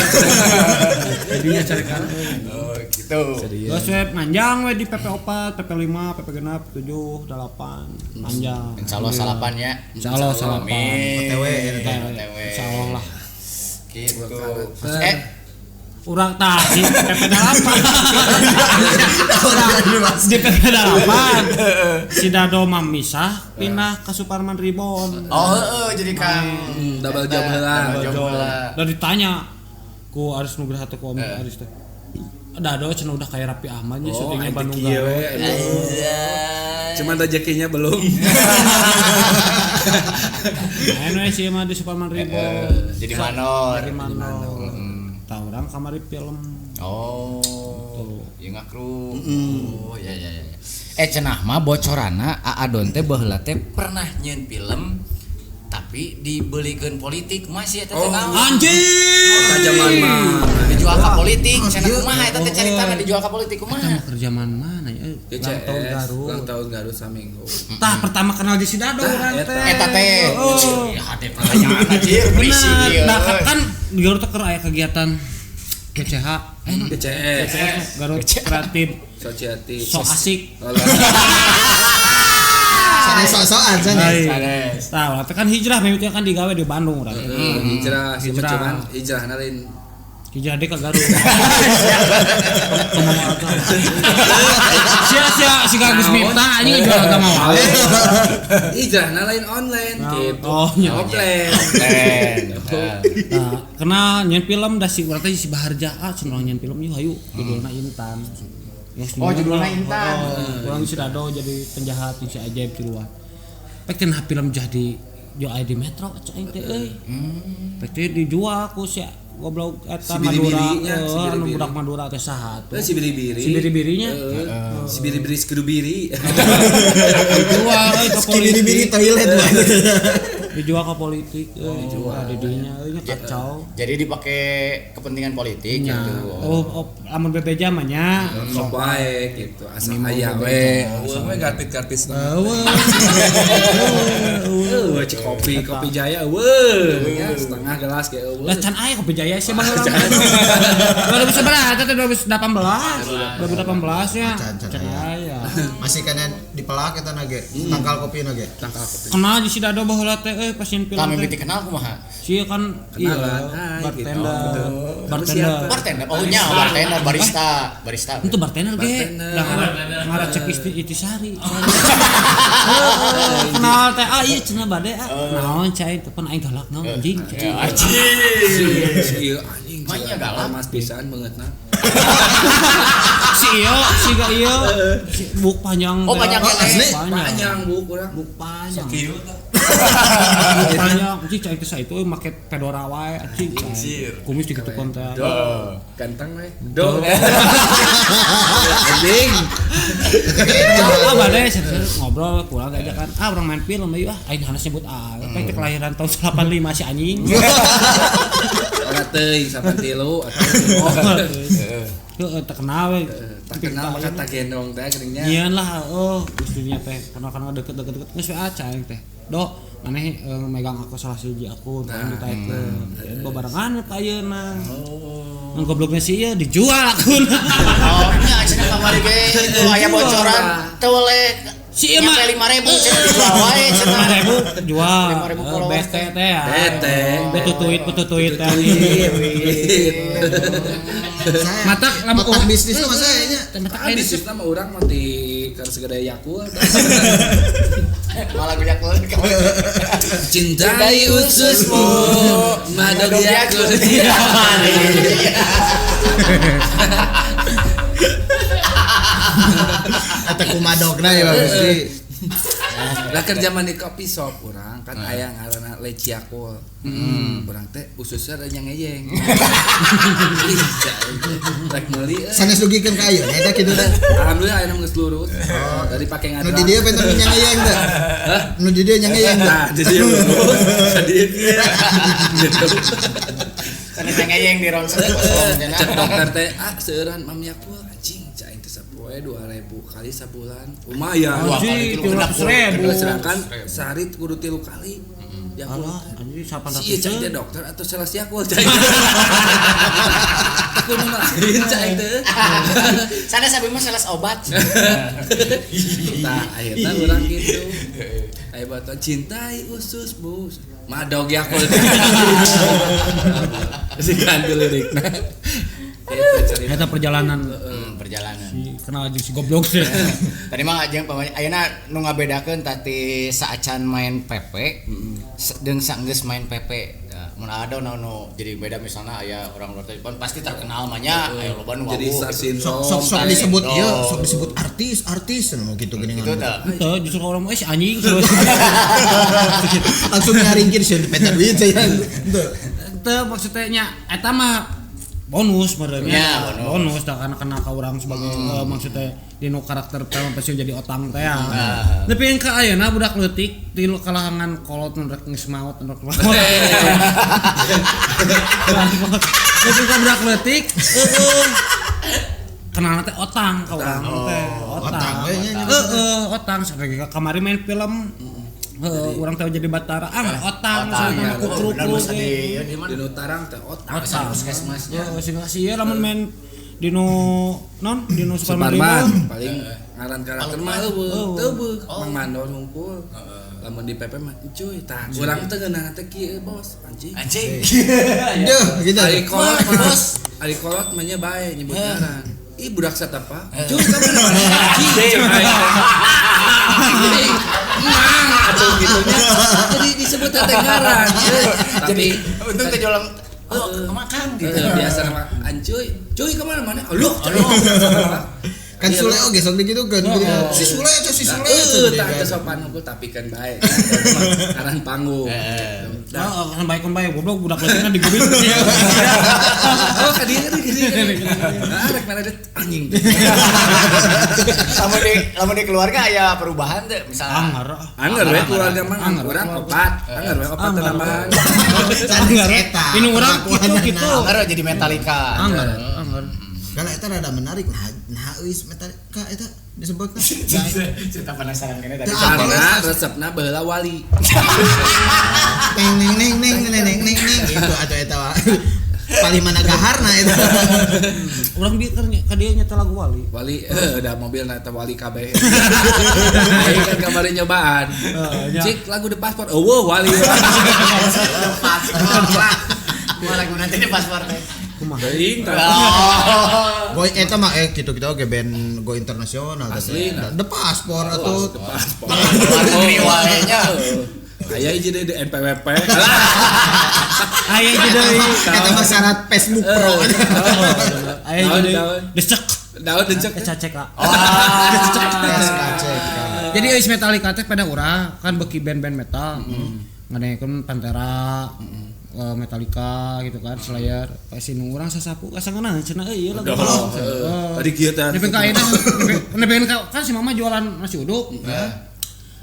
Jadinya cari kan. Oh, gitu. Terus we manjang we di PP4, PP5, PP6, 7, 8 manjang. Insyaallah salapan ya. Insyaallah salapan. OTW OTW. Insyaallah lah. Gitu. Urang tah di PP8. Di PP8. Si Dado mamisah pindah ke Suparman Ribon. Oh, heeh jadi Kang double job heula. Da ditanya ku Aris Nugraha teh ku Om Aris teh. Dado cenah udah kayak Raffi Ahmad nya syutingnya Bandung Garut. Cuman rezekinya belum. Main we sih mah di Suparman Ribon. Jadi manor. Jadi manor. Tah urang kamari film. Oh. Ieu ngakru. Oh, ya. Cenah mah bocorana Aadon teh baheula teh pernah nyieun film tapi dibelikeun politik masih eta teh naon? Anjing. Kajaman mah dijual ka politik cenah kumaha eta teh caritana dijual ka politik kumaha? Eta kerja mana ya? Ulang tahun Garut. Ulang tahun Garut saminggu. Tah pertama kenal di Sidado urang teh. Eta teh. Hade pertanyaan anjir berisi ieu. Nah, kan di Garut teh keur aya kegiatan GCH, GCS, Garut Kreatif Society. So asik. Sanes sok-sokan sanes. Tah, urang teh kan hijrah mimiti kan digawe di Bandung urang. Hijrah, cuman hijrahna lain hijrah deh ke Garut. Sia si Agus Miftah anjing jual agama wae. Hijrahna lain online gitu. Oh, nya offline. Nah, kenal nyen film da si urang teh si Baharja cenah nyen film yeuh hayu judulna Intan. Oh, judulna Intan. Urang si Dado jadi penjahat si ajaib di luar. Pek teh film jadi jo aya di Metro aing teh euy. Pek teh dijual ku si goblok eta Madura, anu budak Madura teh saha tuh? Si biri-biri. Si biri-birinya. Si biri-biri skedubiri. Dijual euy ke politik. Biri-biri toilet. Dijual ke politik euy. Dijual di dinya euy kacau. Jadi dipake kepentingan politik gitu. Oh, lamun bebeja mah nya. Sok wae gitu, asal aya we. Eueuh we garpit-garpit. Eueuh. Eueuh cik kopi, kopi Jaya eueuh nya setengah gelas ge eueuh. Lah can aya kopi Jaya sih baheula. 2011 eta teh 2018. 2018 nya. Can aya. Masih kana dipelak eta na ge, tangkal kopi na ge. Tangkal kopi. Kenal di si Dado baheula teh euy pas nyin film. Kami mimiti kenal kumaha? Si kan kenalan, bartender. Bartender. Bartender. Oh nya bartender, barista, barista. Itu bartender ge. Ngaracek Itisari. Kenal teh ah ieu cenah bade ah. Naon cai teh pan aing galak naon anjing. Anjing. Si ieu anjing. Manya galak mas pisan beungeutna. Si ieu, si ga ieu buk panjang. Oh panjang asli. Panjang buk urang. Buk panjang. Kieu tah. Buk panjang anjing cai teh saeutu make fedora wae anjing. Kumis dikitukeun teh. Ganteng we. Do. Anjing. Ah bade ngobrol kurang aja kan. Ah urang main film ieu ah aing hanas nyebut ah. Teh kelahiran tahun 85 si anjing. Ora teuing 83 atuh. Heeh terkenal we. Terkenal maka tak gendong teh geuning nya. Nyieun lah oh gustunya teh karena deket-deket geus we aca aing teh. Do maneh megang aku salah siji aku teh ditaekeun. Babarengan ka ayeuna. Oh. Nang goblokna si ieu dijual akun. Oh nya cenah kamari ge aya bocoran teu boleh si ieu mah 5000 cenah dijual wae cenah 5000 jual 5000 followers BT teh ya. BT. Betutuit teh. Mata lamun bisnis mah saya nya. Mata bisnis mah urang mah ti keur segede Yakult. Malah Yakult. Cintai ususmu, madog Yakult tiap hari. Atau kumadogna ya Pak Gusti. Lah keur zaman di kopi shop urang kan aya ngaranna Leciakul. Urang teh ususna rada ngeyeng. Rek meuli euy. Sanes dugikeun ka ayeuna eta kitu teh. Alhamdulillah ayeuna geus lurus. Dari pake ngadra. Nu di dieu pengen ngeyeng teh. Nu di dieu ngeyeng teh. Nah, di dieu lurus. Sadieu kieu. Gitu. Sanes ngeyeng di ronsen kosong cenah. Cek dokter teh ah seueuran Mam Yakul anjing cai teh sapoe 2000 kali sabulan. Lumayan. Anjing 300.000. Sedangkan sehari kudu 3 kali. Yakul. Anjing 800. Si cai teh dokter atau salah si Yakul cai. Aku nu lain cai teh. Sanes abi mah salah obat. Tah akhirna urang kitu. Aya batuan cintai usus bus. Madog Yakul. Si ganti lirikna. Eta perjalanan perjalanan. Si kenal jeung si goblok sih. Tadi mah jeung ayeuna nu ngabedakeun tadi saacan main PP jeung saenggeus main PP. Mun ada nu jadi beda misalnya aya orang luar teh pasti terkenal mah nya aya loba nu jadi sok disebut ieu sok disebut artis nu kitu geuningan. Henteu justru orang mah anjing terus. Langsung nyaringkeun sieun peta duit saya. Henteu maksudnya nya eta mah bonus sebenarnya bonus dah karena kena ka urang sebagai maksudnya dino karakter preman pensiun jadi otang teh ya. Tapi yang ka ayeuna budak leutik ti kalangan kolot nu rek geus maot nu rek maot. Tapi ka budak leutik heueuh kenalna teh otang ka urang teh otang. Heueuh otang sampai ka kamari main film. Heeh, urang teh jadi Batara. Ah, otang sama kukruk. Dino tarang teh otang. Puskesmasnya. Heeh, sing ieu lamun main dino non dino Suparman paling ngaran karakter mah eueuh, teu beuh. Mang Mandor hungkul. Lamun di PP mah cuy tah urang teh ngeunah teh kieu bos anjing. Anjing. Deuh gitu. Ari kolot bos, ari kolot mah nya bae nyebut ngaran. Ih budak satapa. Cuy ka mana? Anjing. Mang atuh gitu nya. Jadi disebut teh ngaran. Jadi untung teh jualan makan gitu. Biasa nama ancuy. Cuy ka mana-mana? Aluh. Kan Sule oge sok digitukeun. Si Sule eta si Sule. Heuh, tah teu sopan unggul tapi kan bae. Ngaran panggung. Heeh, kan bae kan bae goblok budak leutikna digubing. Oh, ka dieu gini. Nah, rek mere anjing. Lamun di keluarga aya perubahan teu misalnya. Anggar. Anggar we keluarga mah urang opat. Anggar we opat tambahan. Anggar. Ini urang kitu. Anggar jadi Metallica. Anggar, anggar. Karena eta rada menarik nah euis Metallica eta disebutna. Cerita penasaran kene tadi. Karena resepna baheula wali. Neng neng neng neng neng neng neng gitu atuh eta paling mana gaharna eta. Urang bieu keur ka dieu nyetel lagu wali. Wali udah mobilna eta wali kabeh. Aing kan kamari nyobaan. Cik lagu The Passport. Eueuh wali. The Passport. Kumaha lagu nanti The Passport teh. Kumaha? Teuing tah. Go eta mah kitu-kitu oge band go internasional asli. The Passport atuh. The Passport. Negeri wae nya. Aya hiji deui di NPWP. Aya hiji deui. Eta mah syarat Facebook Pro. Aya hiji deui. Decek. Daun decek. SKCK. Oh. SKCK. Jadi euis Metallica teh pada urang kan beuki band-band metal. Ngadengekeun Pantera, Metallica gitu kan, Slayer. Pasti nu urang sasapu kasangeuna cenah euy ieu lagu. Tadi kieu teh. Nepi ka ayeuna nepi kan si mama jualan nasi uduk.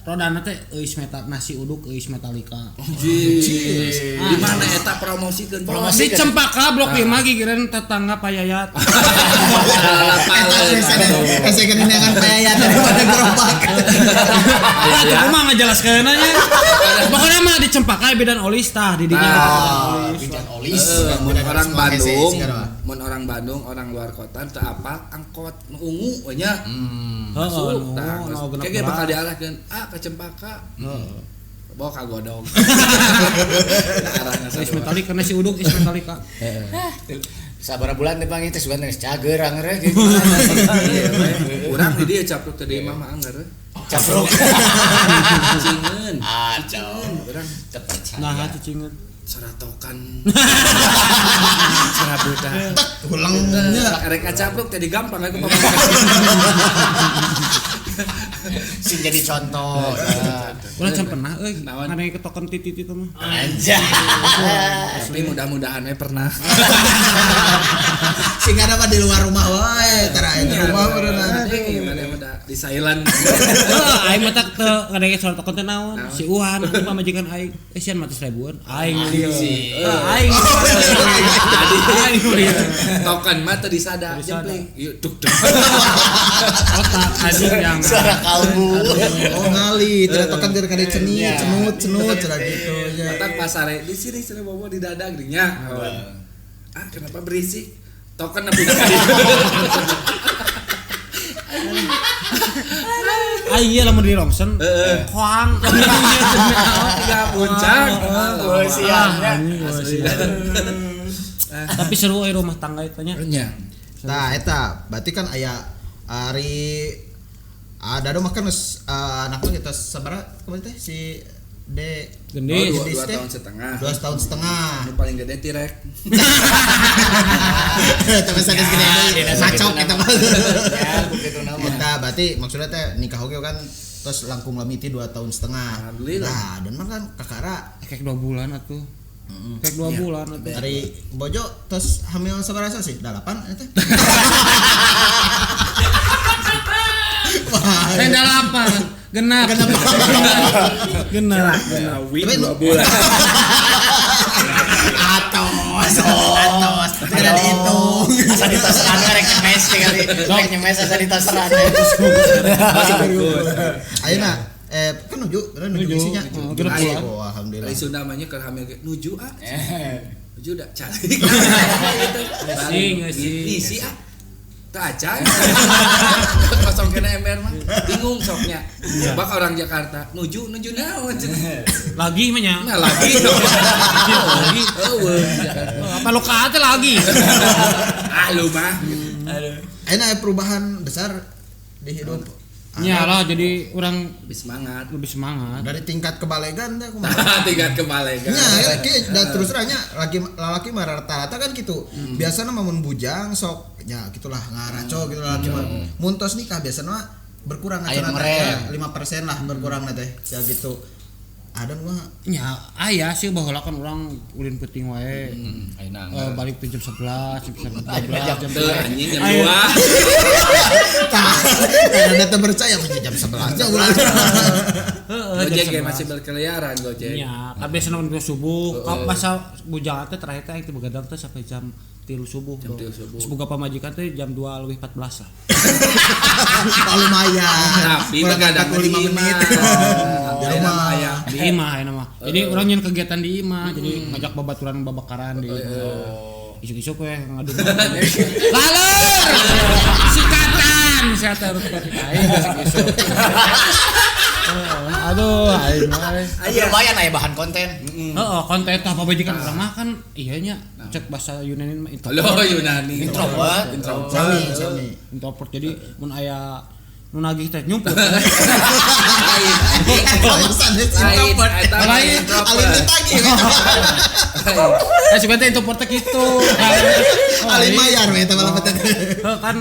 Rodana teh euis metal nasi uduk euis Metallica. Di mana eta promosikeun? Promosi Cempaka Blok 5 gigireun tetangga Payayat. Eta hese geuningan Payayat daripada gerobak. Atuh kumaha ngajelaskeun nya. Pokona mah di Cempaka Bidan Olis tah di dinya. Bidan Olis. Mun orang Bandung, mun orang Bandung, orang luar kota teu apal angkot nu ungu we nya. Heeh, kayak bakal diarahkeun ah ke Cempaka. Bawa ka godong. Is Metallica nasi uduk is Metallica. Sabaraha bulan teh panggih teh sugan geus cager anger gitu. Urang di dieu capruk teh di imah mah anger. Capruk. Cicingeun. Aduh, urang teu percaya. Nah, cicingeun. Saratokan. Serabutan. Hulengnya rek ngacapruk teh gampang aku. Sing jadi contoh. Urang can pernah euy ngadenge ketokan titit itu mah. Anjay. Tapi mudah-mudahan we pernah. Sing ada mah di luar rumah wae, tara aya di rumah beuneunan. Mana mah di silent. Heuh, aing mah teu ngadenge suara token teh naon. Si Uhan anu pamajikan aing, sian mati seribuan. Aing lieu. Aing. Aing lieu. Token mah teu disada, jempling. Ieu duk duk. Otak anjing yang suara kalbu. Oh ngali, tidak token keur kade cenit, cenut, cenut cenah gitu nya. Otak pasare di sini cenah bobo di dada geuning nya. Ah, kenapa berisik? Token nepi ka dieu. Aing ieu lamun di rongsen koang. Tiga puncak. Oh, siap. Tapi seru euy rumah tangga itu nya. Nya. Tah eta, berarti kan aya ari Dado mah kan anaknya kita sabaraha kemarin teh si D Gendis. Oh, 2 tahun setengah. 2 tahun setengah. Ini paling gede tirek. Tapi sanes gede deui. Ngacok eta mah. Ya, begitu nama. Eta berarti maksudnya teh nikah oge kan terus langkung lami ti 2 tahun setengah. Alhamdulillah. Nah, dan mah kan kakara kayak 2 bulan atuh. Kayak 2 bulan atuh. Dari bojo terus hamil sabaraha sih? 8 eta. Wah. 8. Genap. Genap. Win 2 bulan. Atos. Tidak dihitung. Asa ditoseran rek nyemes kali. Rek nyemes asa ditoseran. Ayeuna kan nuju, nuju isinya. Genap. Oh, alhamdulillah. Ari Sunda mah nya keur hamil ge nuju ah. Nuju da calik. Ngisi. Isi ah. Teu acan. Kosong kena ember mah. Bingung soknya. Coba ka orang Jakarta, nuju naon cenah. Lagi mah nya. Nah, lagi. Lagi. Eueuh Jakarta. Apa lu ka teh lagi? Ah lu mah. Aduh. Ayeuna aya perubahan besar di hidup. Nya lah jadi orang lebih semangat. Lebih semangat. Dari tingkat kebalegan teh kumaha? Tingkat kebalegan. Nya da terus terangnya laki lalaki mah rata-rata kan gitu. Biasana mah mun bujang sok nya gitulah ngaraco gitu lalaki mah. Mun tos nikah biasana mah berkurang aya teh 5% lah berkurang teh. Ya gitu. Ada mah nya aya sih baheula kan urang ulin peuting wae. Ayeuna balik teh jam 11, jam 12, jam 2 anjing jam 2. Tah, kada teu percaya punya jam 11 nya urang. Gojek ge masih berkeliaran Gojek. Nya, tapi biasana mun subuh, masa bujang teh terakhir teh aing teh begadang teh sampai jam 3 subuh. Jam 3 subuh. Terus boga pamajikan teh jam 2:14 lah. Oh, lumayan. Tapi begadang 45 menit. Di rumah aya. Di imah ayeuna mah. Jadi urang nyeun kegiatan di imah, jadi ngajak babaturan babakaran di imah. Isuk-isuk we ngadu. Lalur. Sikatan sia teh harus aing isuk-isuk. Aduh, aing mah. Lumayan aya bahan konten. Heeh, konten tah pamajikan urang mah kan iya nya cek bahasa Yunani mah introvert. Halo Yunani. Introvert. Sami. Introvert. Jadi mun aya nu nagih teh nyumput. Lain. Introvert. Lain. Alin ditagih. Suka teh introvert teh kitu. Alin mayar we eta mah teh. Heuh kan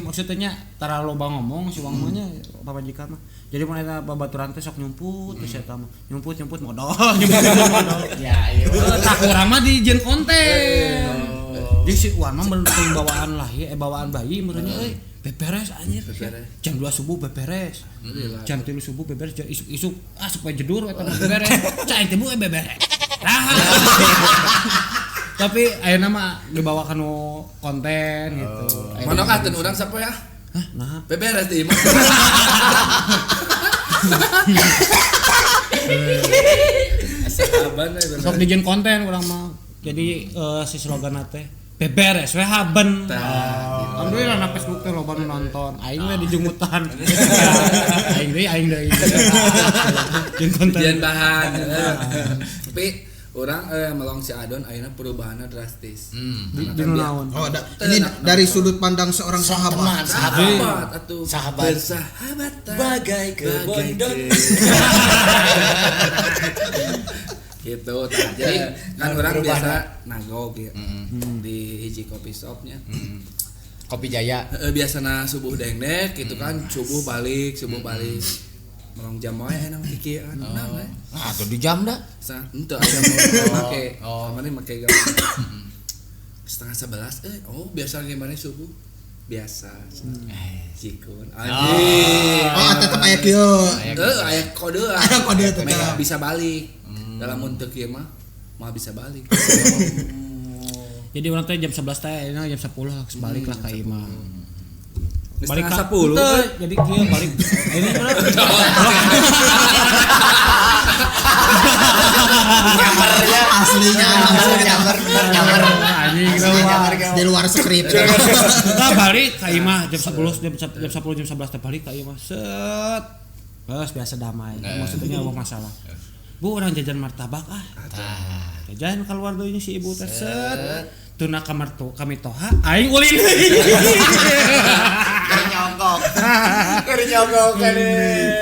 maksudnya tara loba ngomong si wang mah nya pamajikan mah. Jadi mun eta babaturan teh sok nyumput terus eta mah nyumput modal, nyumput modal. Ya ieu. Tah urang mah dijieun konten. Jadi si Wan mah menentuin bawaan lahir bawaan bayi menurutnya euy beberes anjir. Jam 2 subuh beberes. Jam 3 subuh beberes, isuk-isuk ah supaya jedur eta mah beberes. Cai teh bu beberes. Tapi ayeuna mah dibawa kanu konten gitu. Mana katen urang sapoe ah? Hah, nah. Beberes di imah. Sok dijieun konten urang mah. Jadi si slogan teh beberes we haben. Alhamdulillah na Facebook teh loba nu nonton. Aing we dijungutan. Aing deui. Jeung konten. Jeung bahan. Tapi orang melong si Adon ayeuna perubahanna drastis. Di naon? Oh, ini dari sudut pandang seorang sahabat. Sahabat atuh. Sahabat. Bersahabat bagai kebondon. Gitu. Nah, jadi kan orang biasa nagog ya. Di hiji kopi shopnya. Kopi Jaya. Biasana subuh dengdek gitu kan, subuh balik, subuh balik. Melong jam wae enak kiki kan. Nah, atuh di jam dah. Henteu aya mau make. Kamari make jam 10:30 oh biasa gimana subuh? Biasa. Cikun. Anjing. Oh, tetep aya kieu. Heeh, aya kode. Aya kode tetep. Bisa balik. Dalam mun teu kieu mah mah bisa balik. Jadi orang teh jam 11 teh jam 10 harus balik lah ka imah. Balik ka 10. Jadi kieu balik. Ini nyampernya aslinya nyamper anjing di luar skrip. Nah, balik ka imah jam 10 jam 10 jam 11 teh balik ka imah. Set. Geus biasa damai. Maksudnya eueuh masalah. Bu orang jajan martabak ah. Jajan keluar deui si ibu teh set. Tuna kamar tuh kami toha aing ulin. Keur nyongkok. Keur nyongkok kan.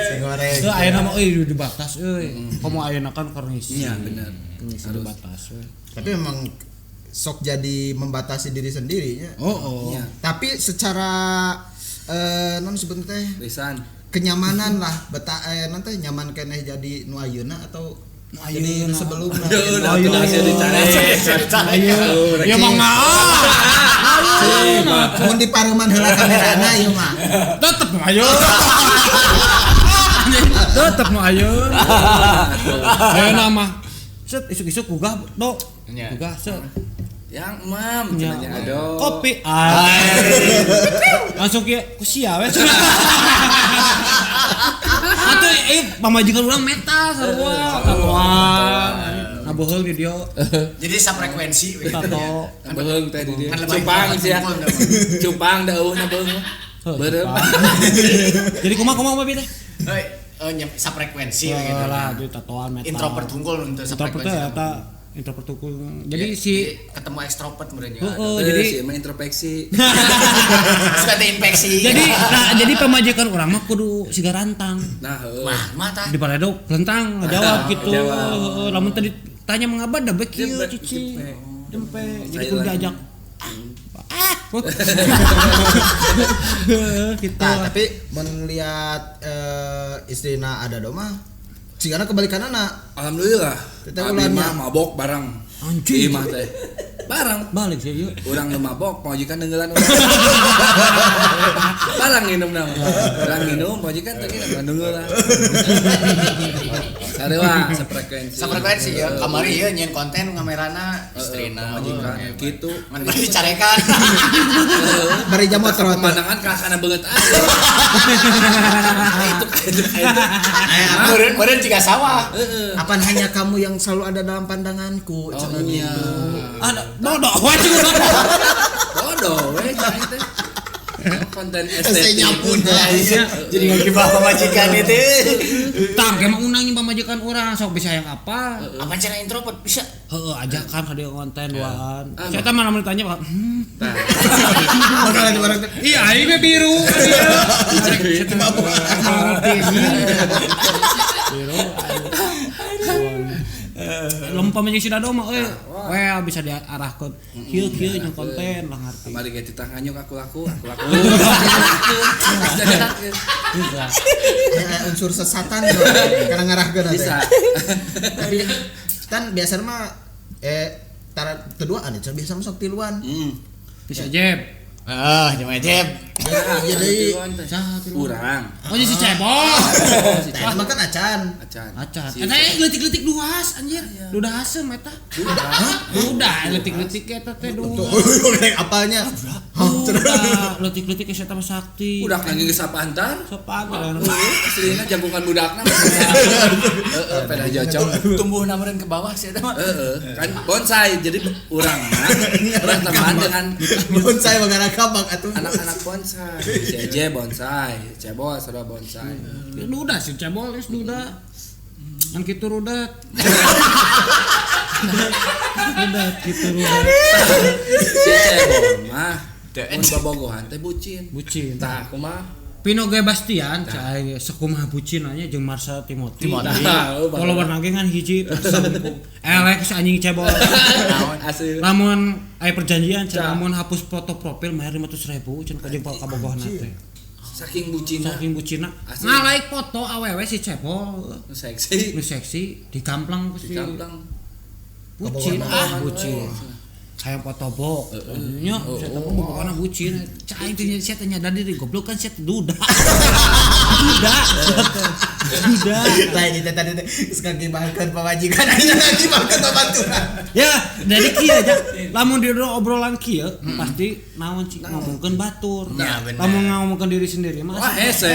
Sing goreng. Teu ayeuna mah euy dibatas euy. Komo ayeuna kan keur ngisi. Iya bener. Ngisi dibatas we. Tapi memang sok jadi membatasi diri sendiri nya. Oh. Ya. Tapi secara non sebutna teh lisan kenyamanan lah beta nanti nyaman keneh jadi nu ayeuna atau jadi nu sebelumna. Aduh, hasil dicari. Ya mah mun di paruman heula kamerana ieu mah. Tetep nu ayeuna. Tetep nu ayeuna. Ayeuna mah set isuk-isuk gugah do. Gugah set. Yang mam cenah aduh. Kopi. Langsung kieu ku sia we. Atuh pamajikan urang meta sarua tatoan. Ngaboheul di dieu. Jadi safrekuensi we tato. Ngaboheul teh di dieu. Cupang sia. Cupang da eueuh ngaboheul. Beureum. Jadi kumaha mah teh? Heuh, safrekuensi gitu lah, di tatoan meta. Introvert unggul untuk safrekuensi. Introvert introvert tukul. Jadi ya, si ketemu ekstrovert meureun juga. Jadi si emang introspeksi. Suka teh infeksi. Jadi nah jadi pamajikan urang mah kudu siga rantang. Nah, heuh. Mah tah. Di paredo rantang ngajawab gitu. Lamun tadi tanya mengapa da bae kieu cici. Jempe. Jadi kudu diajak. Gitu. Nah, tapi mun lihat istrina ada mah sigana kebalikanana. Alhamdulillah. Abi mah mabok bareng. Anjing. Imah teh. Bareng. Balik sih yuk. Urang nu mabok, pamajikan neunggelan urang. Bareng nginum na. Urang nginum, pamajikan teh neunggelan. Sarua sefrekuensi. Sefrekuensi ya. Kamari ieu nyieun konten kamerana istrina pamajikan kitu. Mun dicarekan. Bari jam motor pemandangan kasana beungeut aja. Itu. Meureun jiga sawah. Apaan hanya kamu yang selalu ada dalam pandanganku. Oh iya. Ada bodoh we bodoh we cai teh. Konten estetik. Jadi ngagibah pamajikan itu. Tang emang undangin pamajikan urang sok bisa yang apa? Apa cara introvert bisa? Heeh, ajakan ka dieu konten duaan. Saya teh mana mun ditanya, Pak. Iya, aing mah biru. Biru. Lempam aja sudah doma euy. Well bisa diarahkeun. Kieu-kieu jeung konten lah ngarti. Mari ge titah nganyuk aku laku, aku laku. Unsur sesatan karena ngarahkeun teh. Bisa. Tapi kan biasa mah tara teduaan ya, biasa mah sok tiluan. Bisa jeb. Jeung jeb. Jadi urang. Oh, si cebol. Tah mah kan acan. Acan. Eta leutik-leutik duas anjir. Duda haseum eta. Duda leutik-leutik eta teh duda. Apalnya? Duda leutik-leutik eta mah sakti. Budak nang geus sapantar. Sapantar. Aslina jangkungan budakna. Heeh, pada jocong. Tumbuh meureun ke bawah sih eta mah. Heeh, kan bonsai jadi urang mah urang teman dengan bonsai bagara kabak atuh. Anak-anak bonsai. Si Eje bonsai, cebol sarua bonsai. Duda si cebol geus duda. Kan kitu rudat. Rudat kitu rudat. Si cebol mah mun bobogohan teh bucin. Bucin. Tah kumaha Pino G Bastian cai sekumaha bucin nya jeung Marcel Timothy. Follower nage ngan hiji elek si anjing cebol. Asli. Lamun aya perjanjian cenah lamun hapus foto profil bayar 500.000 cenah ka jeung kabogohna teh. Saking bucina. Saking bucina. Ngalike foto awewe si cebol. Nu seksi. Nu seksi dikamplang ku si. Dikamplang. Bucin ah bucin. Kayak foto bok. Nya saya teh pokokna bucin. Cai aing teh sia teh nyadar diri goblok kan sia duda. Duda. Duda. Lain itu tadi teh geus ngagibahkeun pamajikan aing ngagibahkeun babaturan. Ya, jadi kieu aja. Lamun di obrolan kieu pasti naon cik ngomongkeun batur. Lamun ngomongkeun diri sendiri mah wah hese.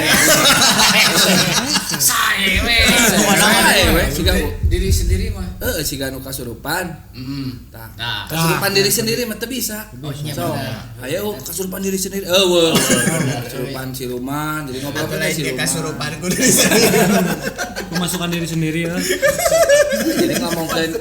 Sae we. Sae we siga diri sendiri mah. Heeh, siga nu kasurupan. Heeh. Tah. Kasurupan diri sendiri mah teu bisa. So, ayo kasurupan diri sendiri. Eueuh. Kasurupan siluman, jadi ngobrol ke siluman. Kasurupan ku diri sendiri. Memasukkan diri sendiri ya. Jadi ngomongkeun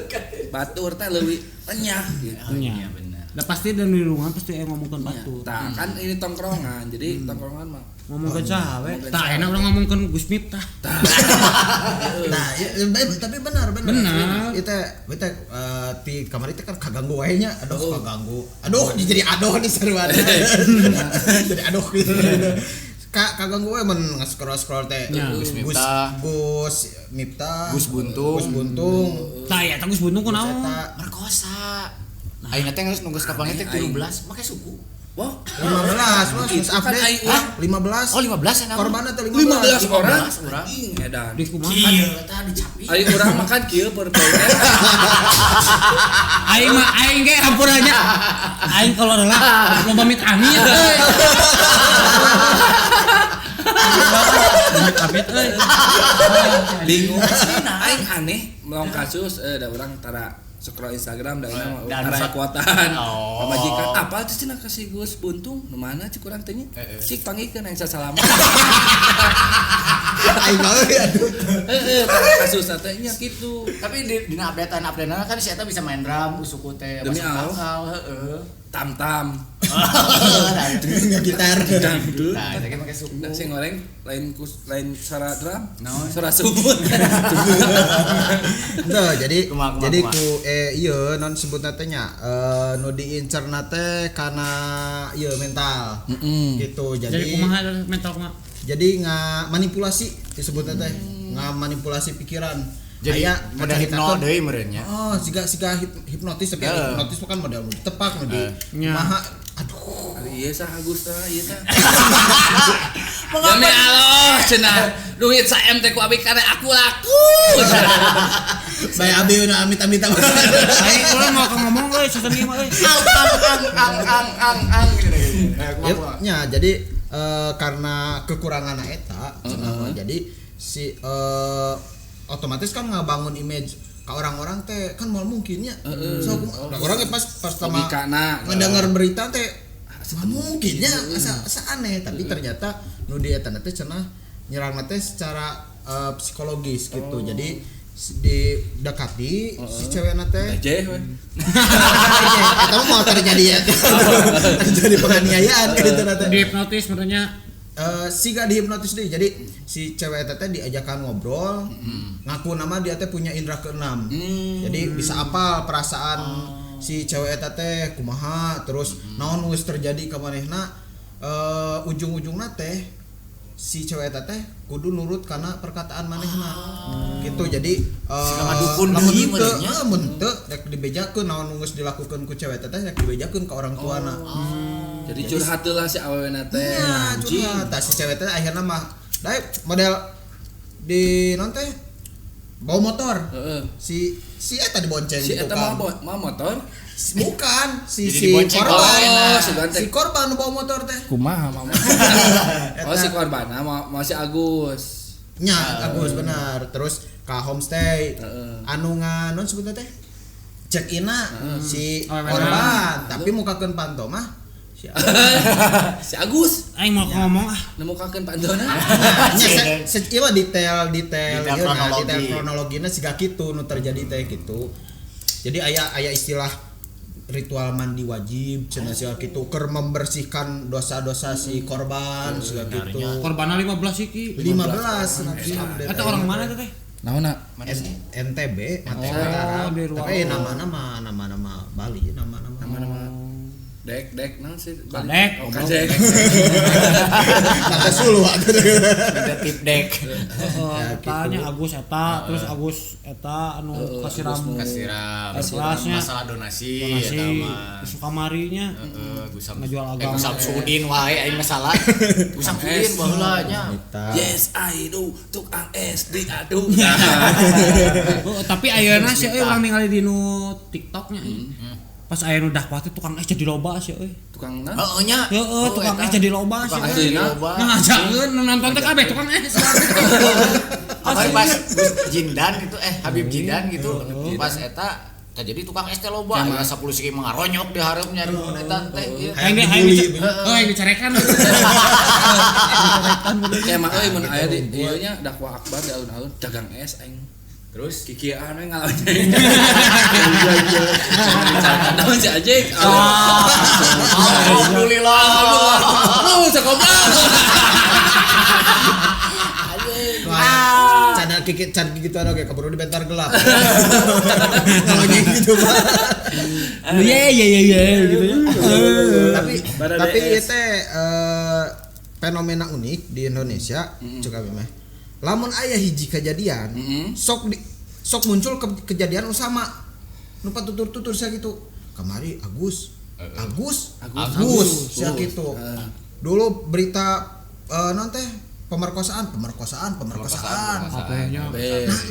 batur teh leuwih renyah gitu. Iya benar. Lah pasti dan di rumah pasti ngomongkeun batur. Tah kan ini tongkrongan. Jadi tongkrongan mah ngomongkeun saha we. Tah enak urang ngomongkeun Gus Miftah. Nah, tapi benar. Benar. Itu teh di kamar itu kan kaganggu wae nya. Aduh kaganggu. Aduh jadi aduh di seruan. Jadi aduh gitu. Kaganggu wae mun nge-scroll-scroll teh Gus Miftah, Gus Miftah, Gus Buntung. Gus Buntung. Tah ya Gus Buntung kunaon? Merkosa. Aing teh geus nunggu kapangnya teh 17 make suku. Wah, 15 wah geus update. 15. Oh, 15 ya. Korbanna teh 15 orang. Edan. Di kumaha? Kieu tah dicapi. Aing urang makan kieu perpoe. Aing mah aing ge hampura nya. Aing kalau rela loba amit amit euy. Amit amit euy. Bingung. Aing aneh melong kasus da urang tara scroll Instagram da urang tara kuatan. Pamajikan apa teh cenah ka si Gus Buntung nu mana cik urang teh nya? Cik panggilkeun aing sasalaman. Aing mah aduh. Heeh, kasusna teh nya kitu. Tapi dina update-an kan si eta bisa main drum suku teh masuk akal heeh. Tam-tam. Gitar. Nah, eta ge make suku. Sing goreng lain lain suara drum, suara sumut. Tuh, jadi jadi ku ieu non sebutna teh nya nu diincerna teh kana ieu mental. Gitu. Jadi kumaha mental kumaha? Jadi manipulasi disebutna teh, ngamanipulasi pikiran. Jadi aya model hipno deui meureun nya. Oh, siga hipnotis tapi hipnotis kan model tepak nu di maha aduh. Ieu sah Agus tah ieu tah. Demi Allah cenah duit 1M teh ku abi karek aku laku. Bae abi nu amit-amit. Aing urang mau ngomong euy season ieu mah euy. Ang ang ang ang gitu. Nya jadi karena kekurangan eta cenah jadi si otomatis kan ngabangun image ke orang-orang teh kan moal mungkinnya. So orangnya pas pertama ngedengar berita teh mungkinnya asa aneh tapi ternyata nu di eta teh cenah nyerang teh secara psikologis gitu. Jadi didekati si cewekna teh. Eta mah terjadi ya. Terjadi penganiayaan gitu teh. Dihipnotis sebenarnya. Siga dihipnotis deh. Jadi si cewek eta teh diajakan ngobrol, ngaku nama dia teh punya indera keenam. Jadi bisa apal perasaan si cewek eta teh kumaha, terus naon geus terjadi ka manehna, ujung-ujungna teh si cewek eta teh kudu nurut karena perkataan manehna. Gitu. Jadi dukun deui meureun mun teu rek dibejakeun naon geus dilakukeun ku cewek eta teh rek dibejakeun ka orang tuana. Jadi curhat lah si awewena teh. Iya, curhat. Tah si cewek teh akhirna mah dae model di non teh bawa motor. Si eta dibonceng si eta mah motor? Bukan, si korban. Oh, si korban bawa motor teh. Kumaha mama? Oh, si korban mau si Agus. Nya, Agus benar. Terus ka homestay. Anu nganon sebutna teh? Check in-na si korban, tapi mukakeun panto mah si Agus. Aing mau ngomong ah, nemukakeun pantona. Nya ieu mah detail detail kronologina siga kitu nu terjadi teh kitu. Jadi aya istilah ritual mandi wajib cenah sia kitu keur membersihkan dosa-dosa si korban sia kitu. Korbanna 15 iki. 15. Eta orang mana teh? Naonna? NTB, Mataram. Tapi nama-nama Bali, nama-nama Dek naon sih? Kadek. Oh, kadek. Kata sulu atuh. Ada tip dek. Heeh, tanya Agus eta, terus Agus eta anu kasiram. Masalah donasi eta mah. Terus kamarinya. Heeh, Gus ngajual agama. Gus Samsudin wae aing masalah. Gus Samsudin baheula nya. Yes, I do. Tukang es diaduk. Tapi ayeuna sih euy urang ningali di nu TikTok-nya. Pas aya nu dakwah teh tukang es jadi loba sih euy. Tukang naon? Heeh nya. Heeh, tukang es jadi loba sih. Ngajakeun nonton teh kabeh tukang es. Apa pas Gus Jindan gitu Habib Jidan gitu pas eta teh jadi tukang es teh loba ya 10 siki mengaronyok di hareup nyari mun eta teh ieu. Hayang dicarekan. Emang euy mun aya di ieu nya dakwah akbar di alun-alun dagang es aing. Terus kikian we ngalawan. Naon si Ajik? Alhamdulillah. Lu sakoblok. Can kiki can gitu anu ge keburu dibentar gelap. Kalau gitu mah. Ye ye ye ye gitu ya. Tapi ieu teh fenomena unik di Indonesia cek abi mah. Lamun aya hiji kejadian, sok muncul kejadian sama. Nu patutur-tutur sia gitu. Kamari Agus sia kitu. Dulu berita non teh pemerkosaan.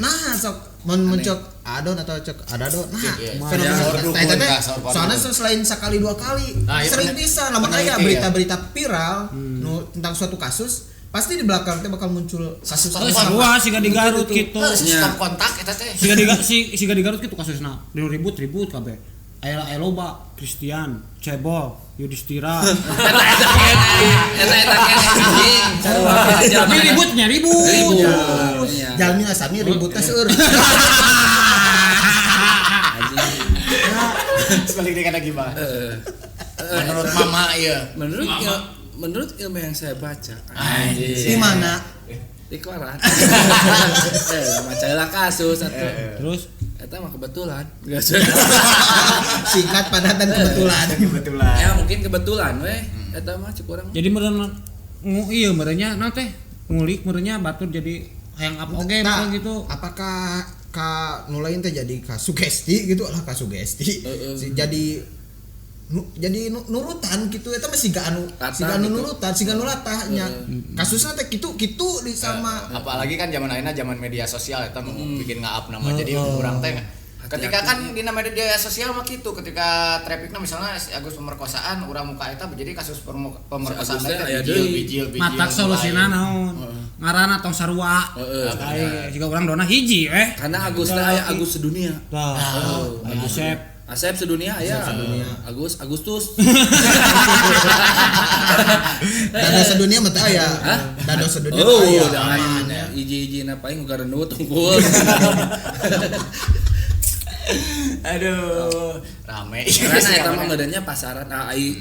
Nah, sok mun muncul adon atau cek adado. Nah, fenomena teh soalnya selain sekali dua kali, sering bisa lamun aya berita-berita viral nu tentang suatu kasus pasti di belakang teh bakal muncul kasus sarua siga di Garut kitu. Sistem kontak eta teh. Siga di Garut kitu kasusna. Ribut-ribut kabeh. Aya loba Christian, Cebol, Yudhistira. Eta anjing. Tapi ributnya ribut. Jalmi sami ributna seueur. Sebalik deui kana gimana? Menurut mama ieu. Menurut ilmu yang saya baca, di mana? Di koran. Macalah kasus atau terus eta mah kebetulan. Singkat padat dan kebetulan. Ya mungkin kebetulan weh. Eta mah cek urang. Jadi meureun ieu meureunnya naon teh? Ngulik meureunnya batur jadi hayang up oge meureun gitu. Apakah ka nu lain teh jadi ka sugesti gitu lah ka sugesti. Jadi nurutan gitu eta mah siga anu nurutan siga nu latah nya kasusna teh kitu di sama apalagi kan zaman ayeuna zaman media sosial eta bikin nge-up nama jadi urang teh ketika kan dina media sosial mah kitu ketika trafficna misalnya Agus pemerkosaan urang muka eta jadi kasus pemerkosaan teh bijil matak solusina naon ngaranna tong sarua siga urang dona hiji karena Agus teh aya Agus sedunia tah Asep Asep sedunia ya. Agus Agustus. Dado sedunia mah teh aya. Dado sedunia teh aya. Oh, hiji-hijina paling ngarenut unggul. Aduh, rame. Karena eta mah badannya pasaran. Nah, ai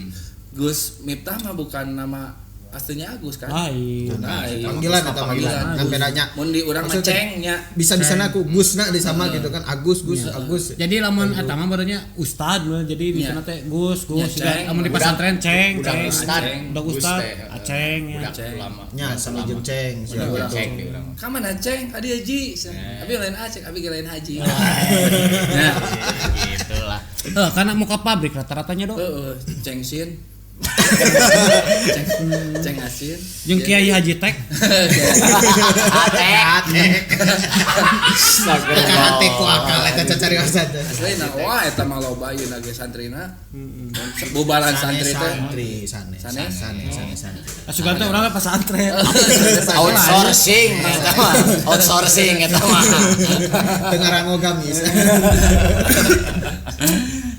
Gus Miftah mah bukan nama aslinya Agus kan? Lain. Panggilan atau panggilan kan bedanya. Mun di urang mah ceng nya. Bisa-bisana ku Gusna di sama gitu kan Agus Gus Agus. Jadi lamun eta mah barunya ustad jadi di sana teh Gus Gus lamun di pesantren ceng ceng ustad budak ustad aceng ya. Budak ulama. Nya sama jeung ceng sia ceng di urang. Ka mana ceng? Adi haji. Abi lain aceng, abi lain haji. Nah, gitulah. Heuh, karena muka pabrik rata-ratanya dong. Heeh, cengsin. Ceng asin. Jeung Kiai Haji Tek. Atek. Atek ku akal eta cacarios teh. Aslina wah eta mah loba ieu ge santrina. Bubaran santri teh. Santri sane sane. Asugan teh urang pesantren. Outsourcing eta mah. Outsourcing eta mah. Teu ngarango gamis.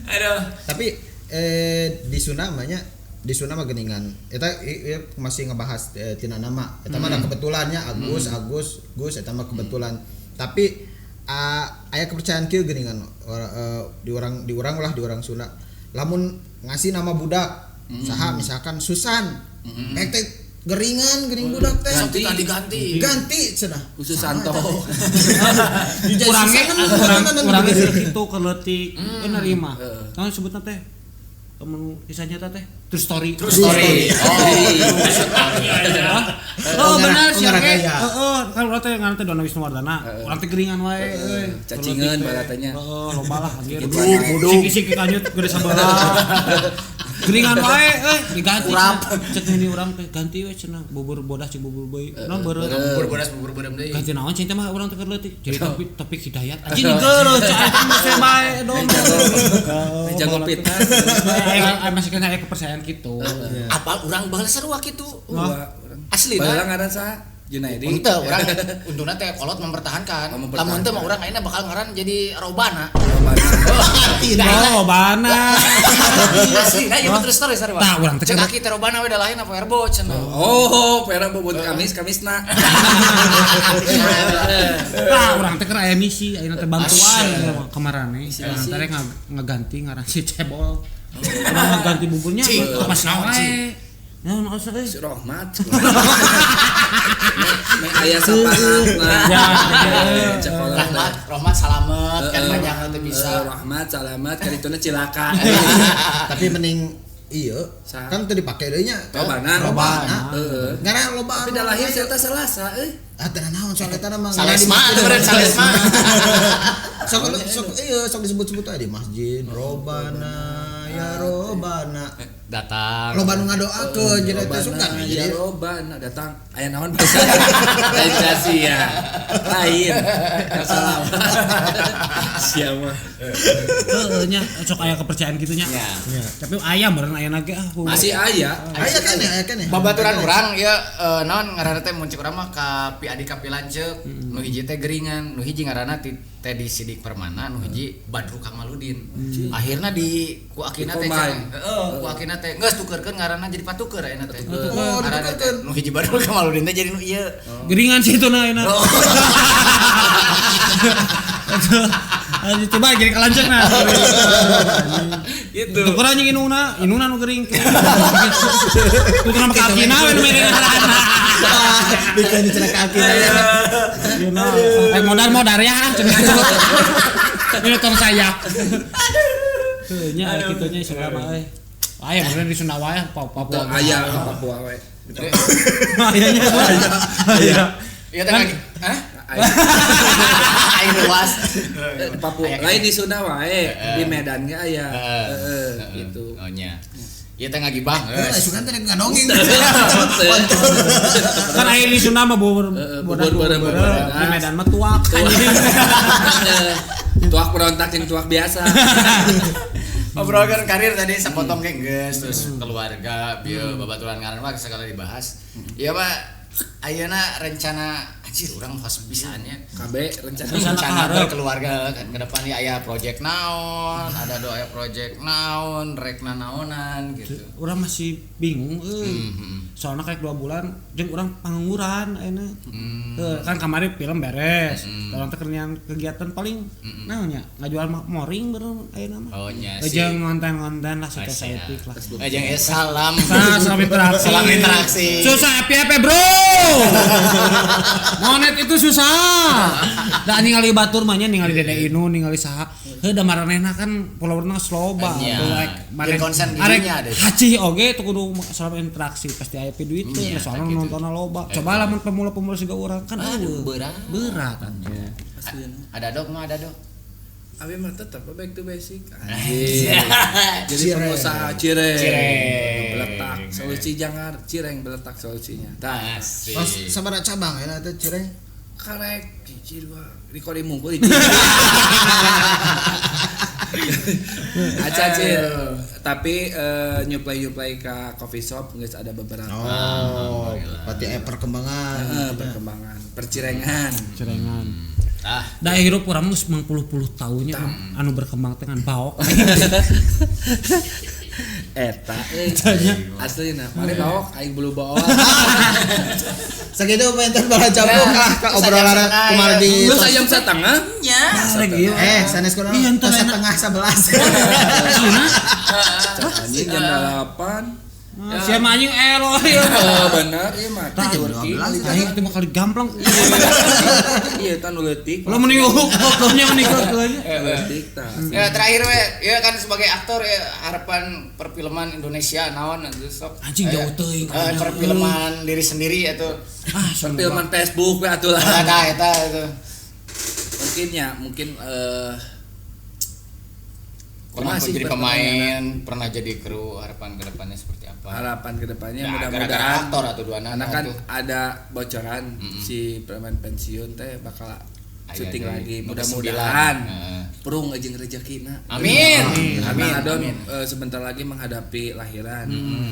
Aduh. Tapi di Sunda mah nya di Sunda mah geuningan eta masih ngebahas tina nama eta mah kebetulannya Agus Agus Gus eta mah kebetulan tapi aya kepercayaan kieu geuningan di urang Sunda Lamun ngasih nama budak saha misalkan Susan. Teh geringan gering budak teh ganti. Ganti cenah. Khusus Santo. Kurangnya kitu keleutik nerima. Naon sebutna teh? Temen kisah nyata teh true story. Oh benar sih oke. Heeh, kan urang teh ngaran teh Dona Wisnuwardana. Urang teh geringan wae euy. Cacingeun baratanya. Heeh, loba lah anjir. Siki-siki kanyut gede sabelah. Geringan wae euy diganti. Cek ini urang teh ganti we cenah bubur bodas jeung bubur bayi. Naon beureum? Bubur bodas bubur beureum deui. Ganti naon cing teh mah urang teh keur leutik. Jadi topik hidayat. Anjing geuleuh cek aing mah bae dong. Jago fitnah. Masih kena aya kepercayaan kitu. Apal urang baheula sarua kitu. Asli baheula ngaran saha? Junaidi. Henteu urang untungna teh kolot mempertahankan. Lamun henteu mah urang ayeuna bakal ngaran jadi Robana. Robana. Asli nah ieu terus story sarua. Tah urang teh cek aki teh Robana we da lain apa Erbo cenah. Oh, Erbo buat Kamis Kamisna. Tah urang teh keur aya misi ayeuna teh bantuan kamarane. Urang teh ngaganti ngaran si Cebol. Urang ngaganti buburnya pas naon wae. Naon asa euy? Si Rohmat. Nek aya sapaatna. Ya, Rahmat, Rohmat salamet kan banyak teu bisa. Rahmat salamet karituna cilaka. Tapi mending iya kan teu dipake deui nya. Robana. Robana. Heeh. Ngaran loba. Tapi da lahir saya teh Selasa euy. Ah teu naon soal eta mah. Salesma meureun salesma. Sok sok ieu sok disebut-sebut aya di masjid Robana ya Robana. Datang. Loba nu ngadoakeun jadi teh suka jadi Robana datang aya naon bahasa lain kasih ya. Lain. Salah. Siapa? Heeh nya sok aya kepercayaan kitu nya. Tapi aya meureun aya ge ah. Masih aya. Aya keneh, aya keneh. Babaturan urang ieu naon ngaranna teh mun cek urang mah ka pi adi ka pi lanceuk. Nu hiji teh geringan, nu hiji ngaranna Teddy Sidik Permana, nu hiji Badru Kamaludin. Akhirna di ku akina teh heeh, ku akina teh geus tukeurkeun ngaranna jadi patuker ayeuna teh. Oh, ditukerkeun. Nu hiji Badru Kamaludin teh jadi nu ieu. Geringan sih itu na ayeuna. Aduh coba jadi kalanceukna. Gitu. Tuker anjing inungna, inungna nu gering. Tuker mah ka akina we nu mere ngaranna. Bikin cenah ka akina. Aduh. Modar-modar ya cenah. Ini tong saya. Aduh. Nya aya kitu nya Sunda mah euy. Aya meureun di Sunda wae Papua. Aya ka Papua we. Aya nya. Aya. Ieu teh hah? Aing luas. Di Papua. Lain di Sunda wae, di Medan ge aya. Heeh, gitu. Oh nya. Ieu teh ngagibah. Heeh, sugan teh ngadongeng. Kan aya di Sunda mah bubur di Medan mah tuak. Tuak berontak jeung tuak biasa. Obrolan karir tadi sepotong ge geus terus keluarga bieu babaturan ngaran mah segala dibahas. Ieu mah ayeuna rencana anjir urang host pisannya. KB rencana berkeluarga kan ke depan aya project naon, ada doa aya project naon, rekna naonan gitu. Urang masih bingung euy. Soalna kayak 2 bulan jeung urang pangangguran ayeuna. Kan kamari film beres. Urang teh kegiatan paling naon nya ngajual moring beureum ayeuna mah. Oh nya sih. Jeung ngonten-ngonten lah saeutik lah. Jeung salam. Salam interaksi. Salam interaksi. Susah FYP, Bro. Monet itu susah. Da ningali batur mah nya ningali Dede Inu, ningali saha. Heuh da maranehna kan followerna geus loba. Arek konsen dirinya deh. Haci oge teu kudu salam interaksi pasti aya duit teh soalna nontonna loba. Coba lamun pemula-pemula siga urang kan aduh berat. Berat atuh. Ada dok mah ada dok. Abi mah tetap back to basic. Jadi pengusaha cireng. Beletak solusi jangar, cireng beletak solusinya. Tah. Pas sabaraha cabang ya teh cireng? Karek hiji dua. Di kori mungkul hiji. Aca cir. Tapi nyuplai-nyuplai ke coffee shop geus ada beberapa. Oh, berarti aya perkembangan. Perkembangan, percirengan. Cirengan. Da hirup urang geus mangpuluh-puluh tahunnya anu berkembang teh ngan baok. Eta euy. Aslina, mari bawa aing bulu bawa. Sakitu penten bala campur ah ka obrolan kumargi. Lu sajam satengah? Nya. Sanes kunaon? 10:30. Anjing jam 8. Sia mah anjing elo ieu. Bener ieu mah Turki. Aing teh bakal digamplang. Iya tah nu leutik. Lah mending kokohnya mending kokohnya. Leutik tah. Ya terakhir we, ya kan sebagai aktor ya harapan perfilman Indonesia naon atuh sok. Anjing jauh teuing. Perfilman diri sendiri atuh. Ah, perfilman Facebook we atuh lah. Tah eta itu. Mungkin ya, mungkin pernah jadi pemain, pernah jadi kru, harapan kedepannya seperti apa? Harapan kedepannya ya, mudah-mudahan aktor atau dua anak kan ada bocoran si preman pensiun teh bakal syuting lagi, mudah-mudahan prung jeung rezekina. Amin. Amin. Adon sebentar lagi menghadapi lahiran.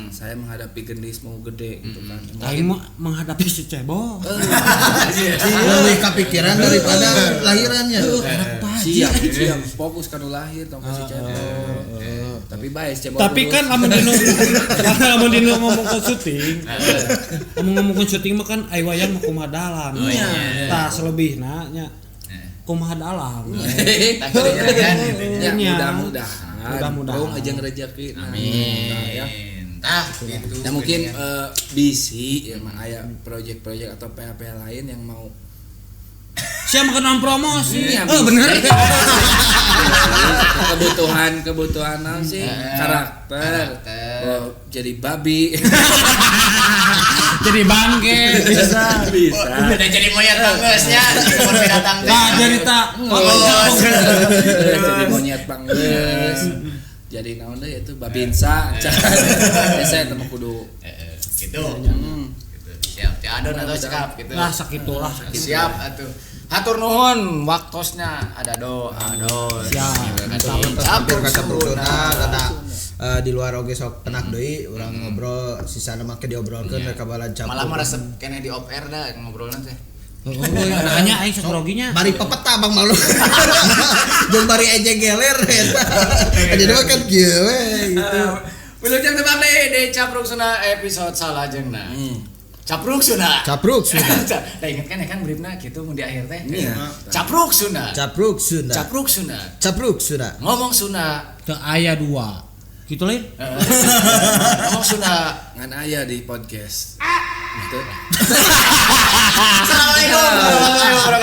Saya menghadapi gendis mau gede gitu kan. Aing mau menghadapi si cebol. Leuwih kapikiran daripada lahirannya. Siap, siap fokus kana lahir tong si cebol. Tapi bae cebol. Tapi kan lamun dinu ngomong ke syuting. Ngomong-ngomong syuting mah kan ai wayang mah kumaha dalam. Tah selebihna nya kumaha dalam. Ya mudah-mudahan. Mudah-mudahan aja ngerejeki. Amin. Ya. Tah gitu. Nah mungkin bisi ya mah aya proyek-proyek atau PHP lain yang mau siapa kena promosi. Ya, oh bener. Kebutuhan naon sih? Karakter. Oh, jadi babi. Jadi bangke bisa. Bisa. Udah jadi monyet banggeus nya, kebun binatang teh. Nah, jadi tak. Jadi monyet banggeus. Jadi naon deui itu babinsa. Saya teh mah kudu gitu. Siap, teh adon atau cekap gitu. Lah sakitulah. Siap atuh. Hatur nuhun waktosna ada do adon. Siap. Hampir kata kata di luar oge sok penak deui urang ngobrol sisana mah ke diobrolkeun ka bala campur. Malah mah resep keneh di off air dah ngobrolna teh. Nanya aing sok groginya. Bari pepeta Bang malu. Jeung bari eje geler eta. Jadi mah kan kieu we gitu. Wilujeng tebang deui di Capruk Sunda episode salajengna. Capruk Sunda. Capruk Sunda. Nah inget kan ya kan briefna gitu mun di akhir teh. Capruk Sunda. Capruk Sunda. Capruk Sunda. Capruk Sunda. Ngomong Sunda teu aya dua. Gitu lain. Ngomong Sunda ngan aya di podcast. Gitu. Assalamualaikum warahmatullahi wabarakatuh.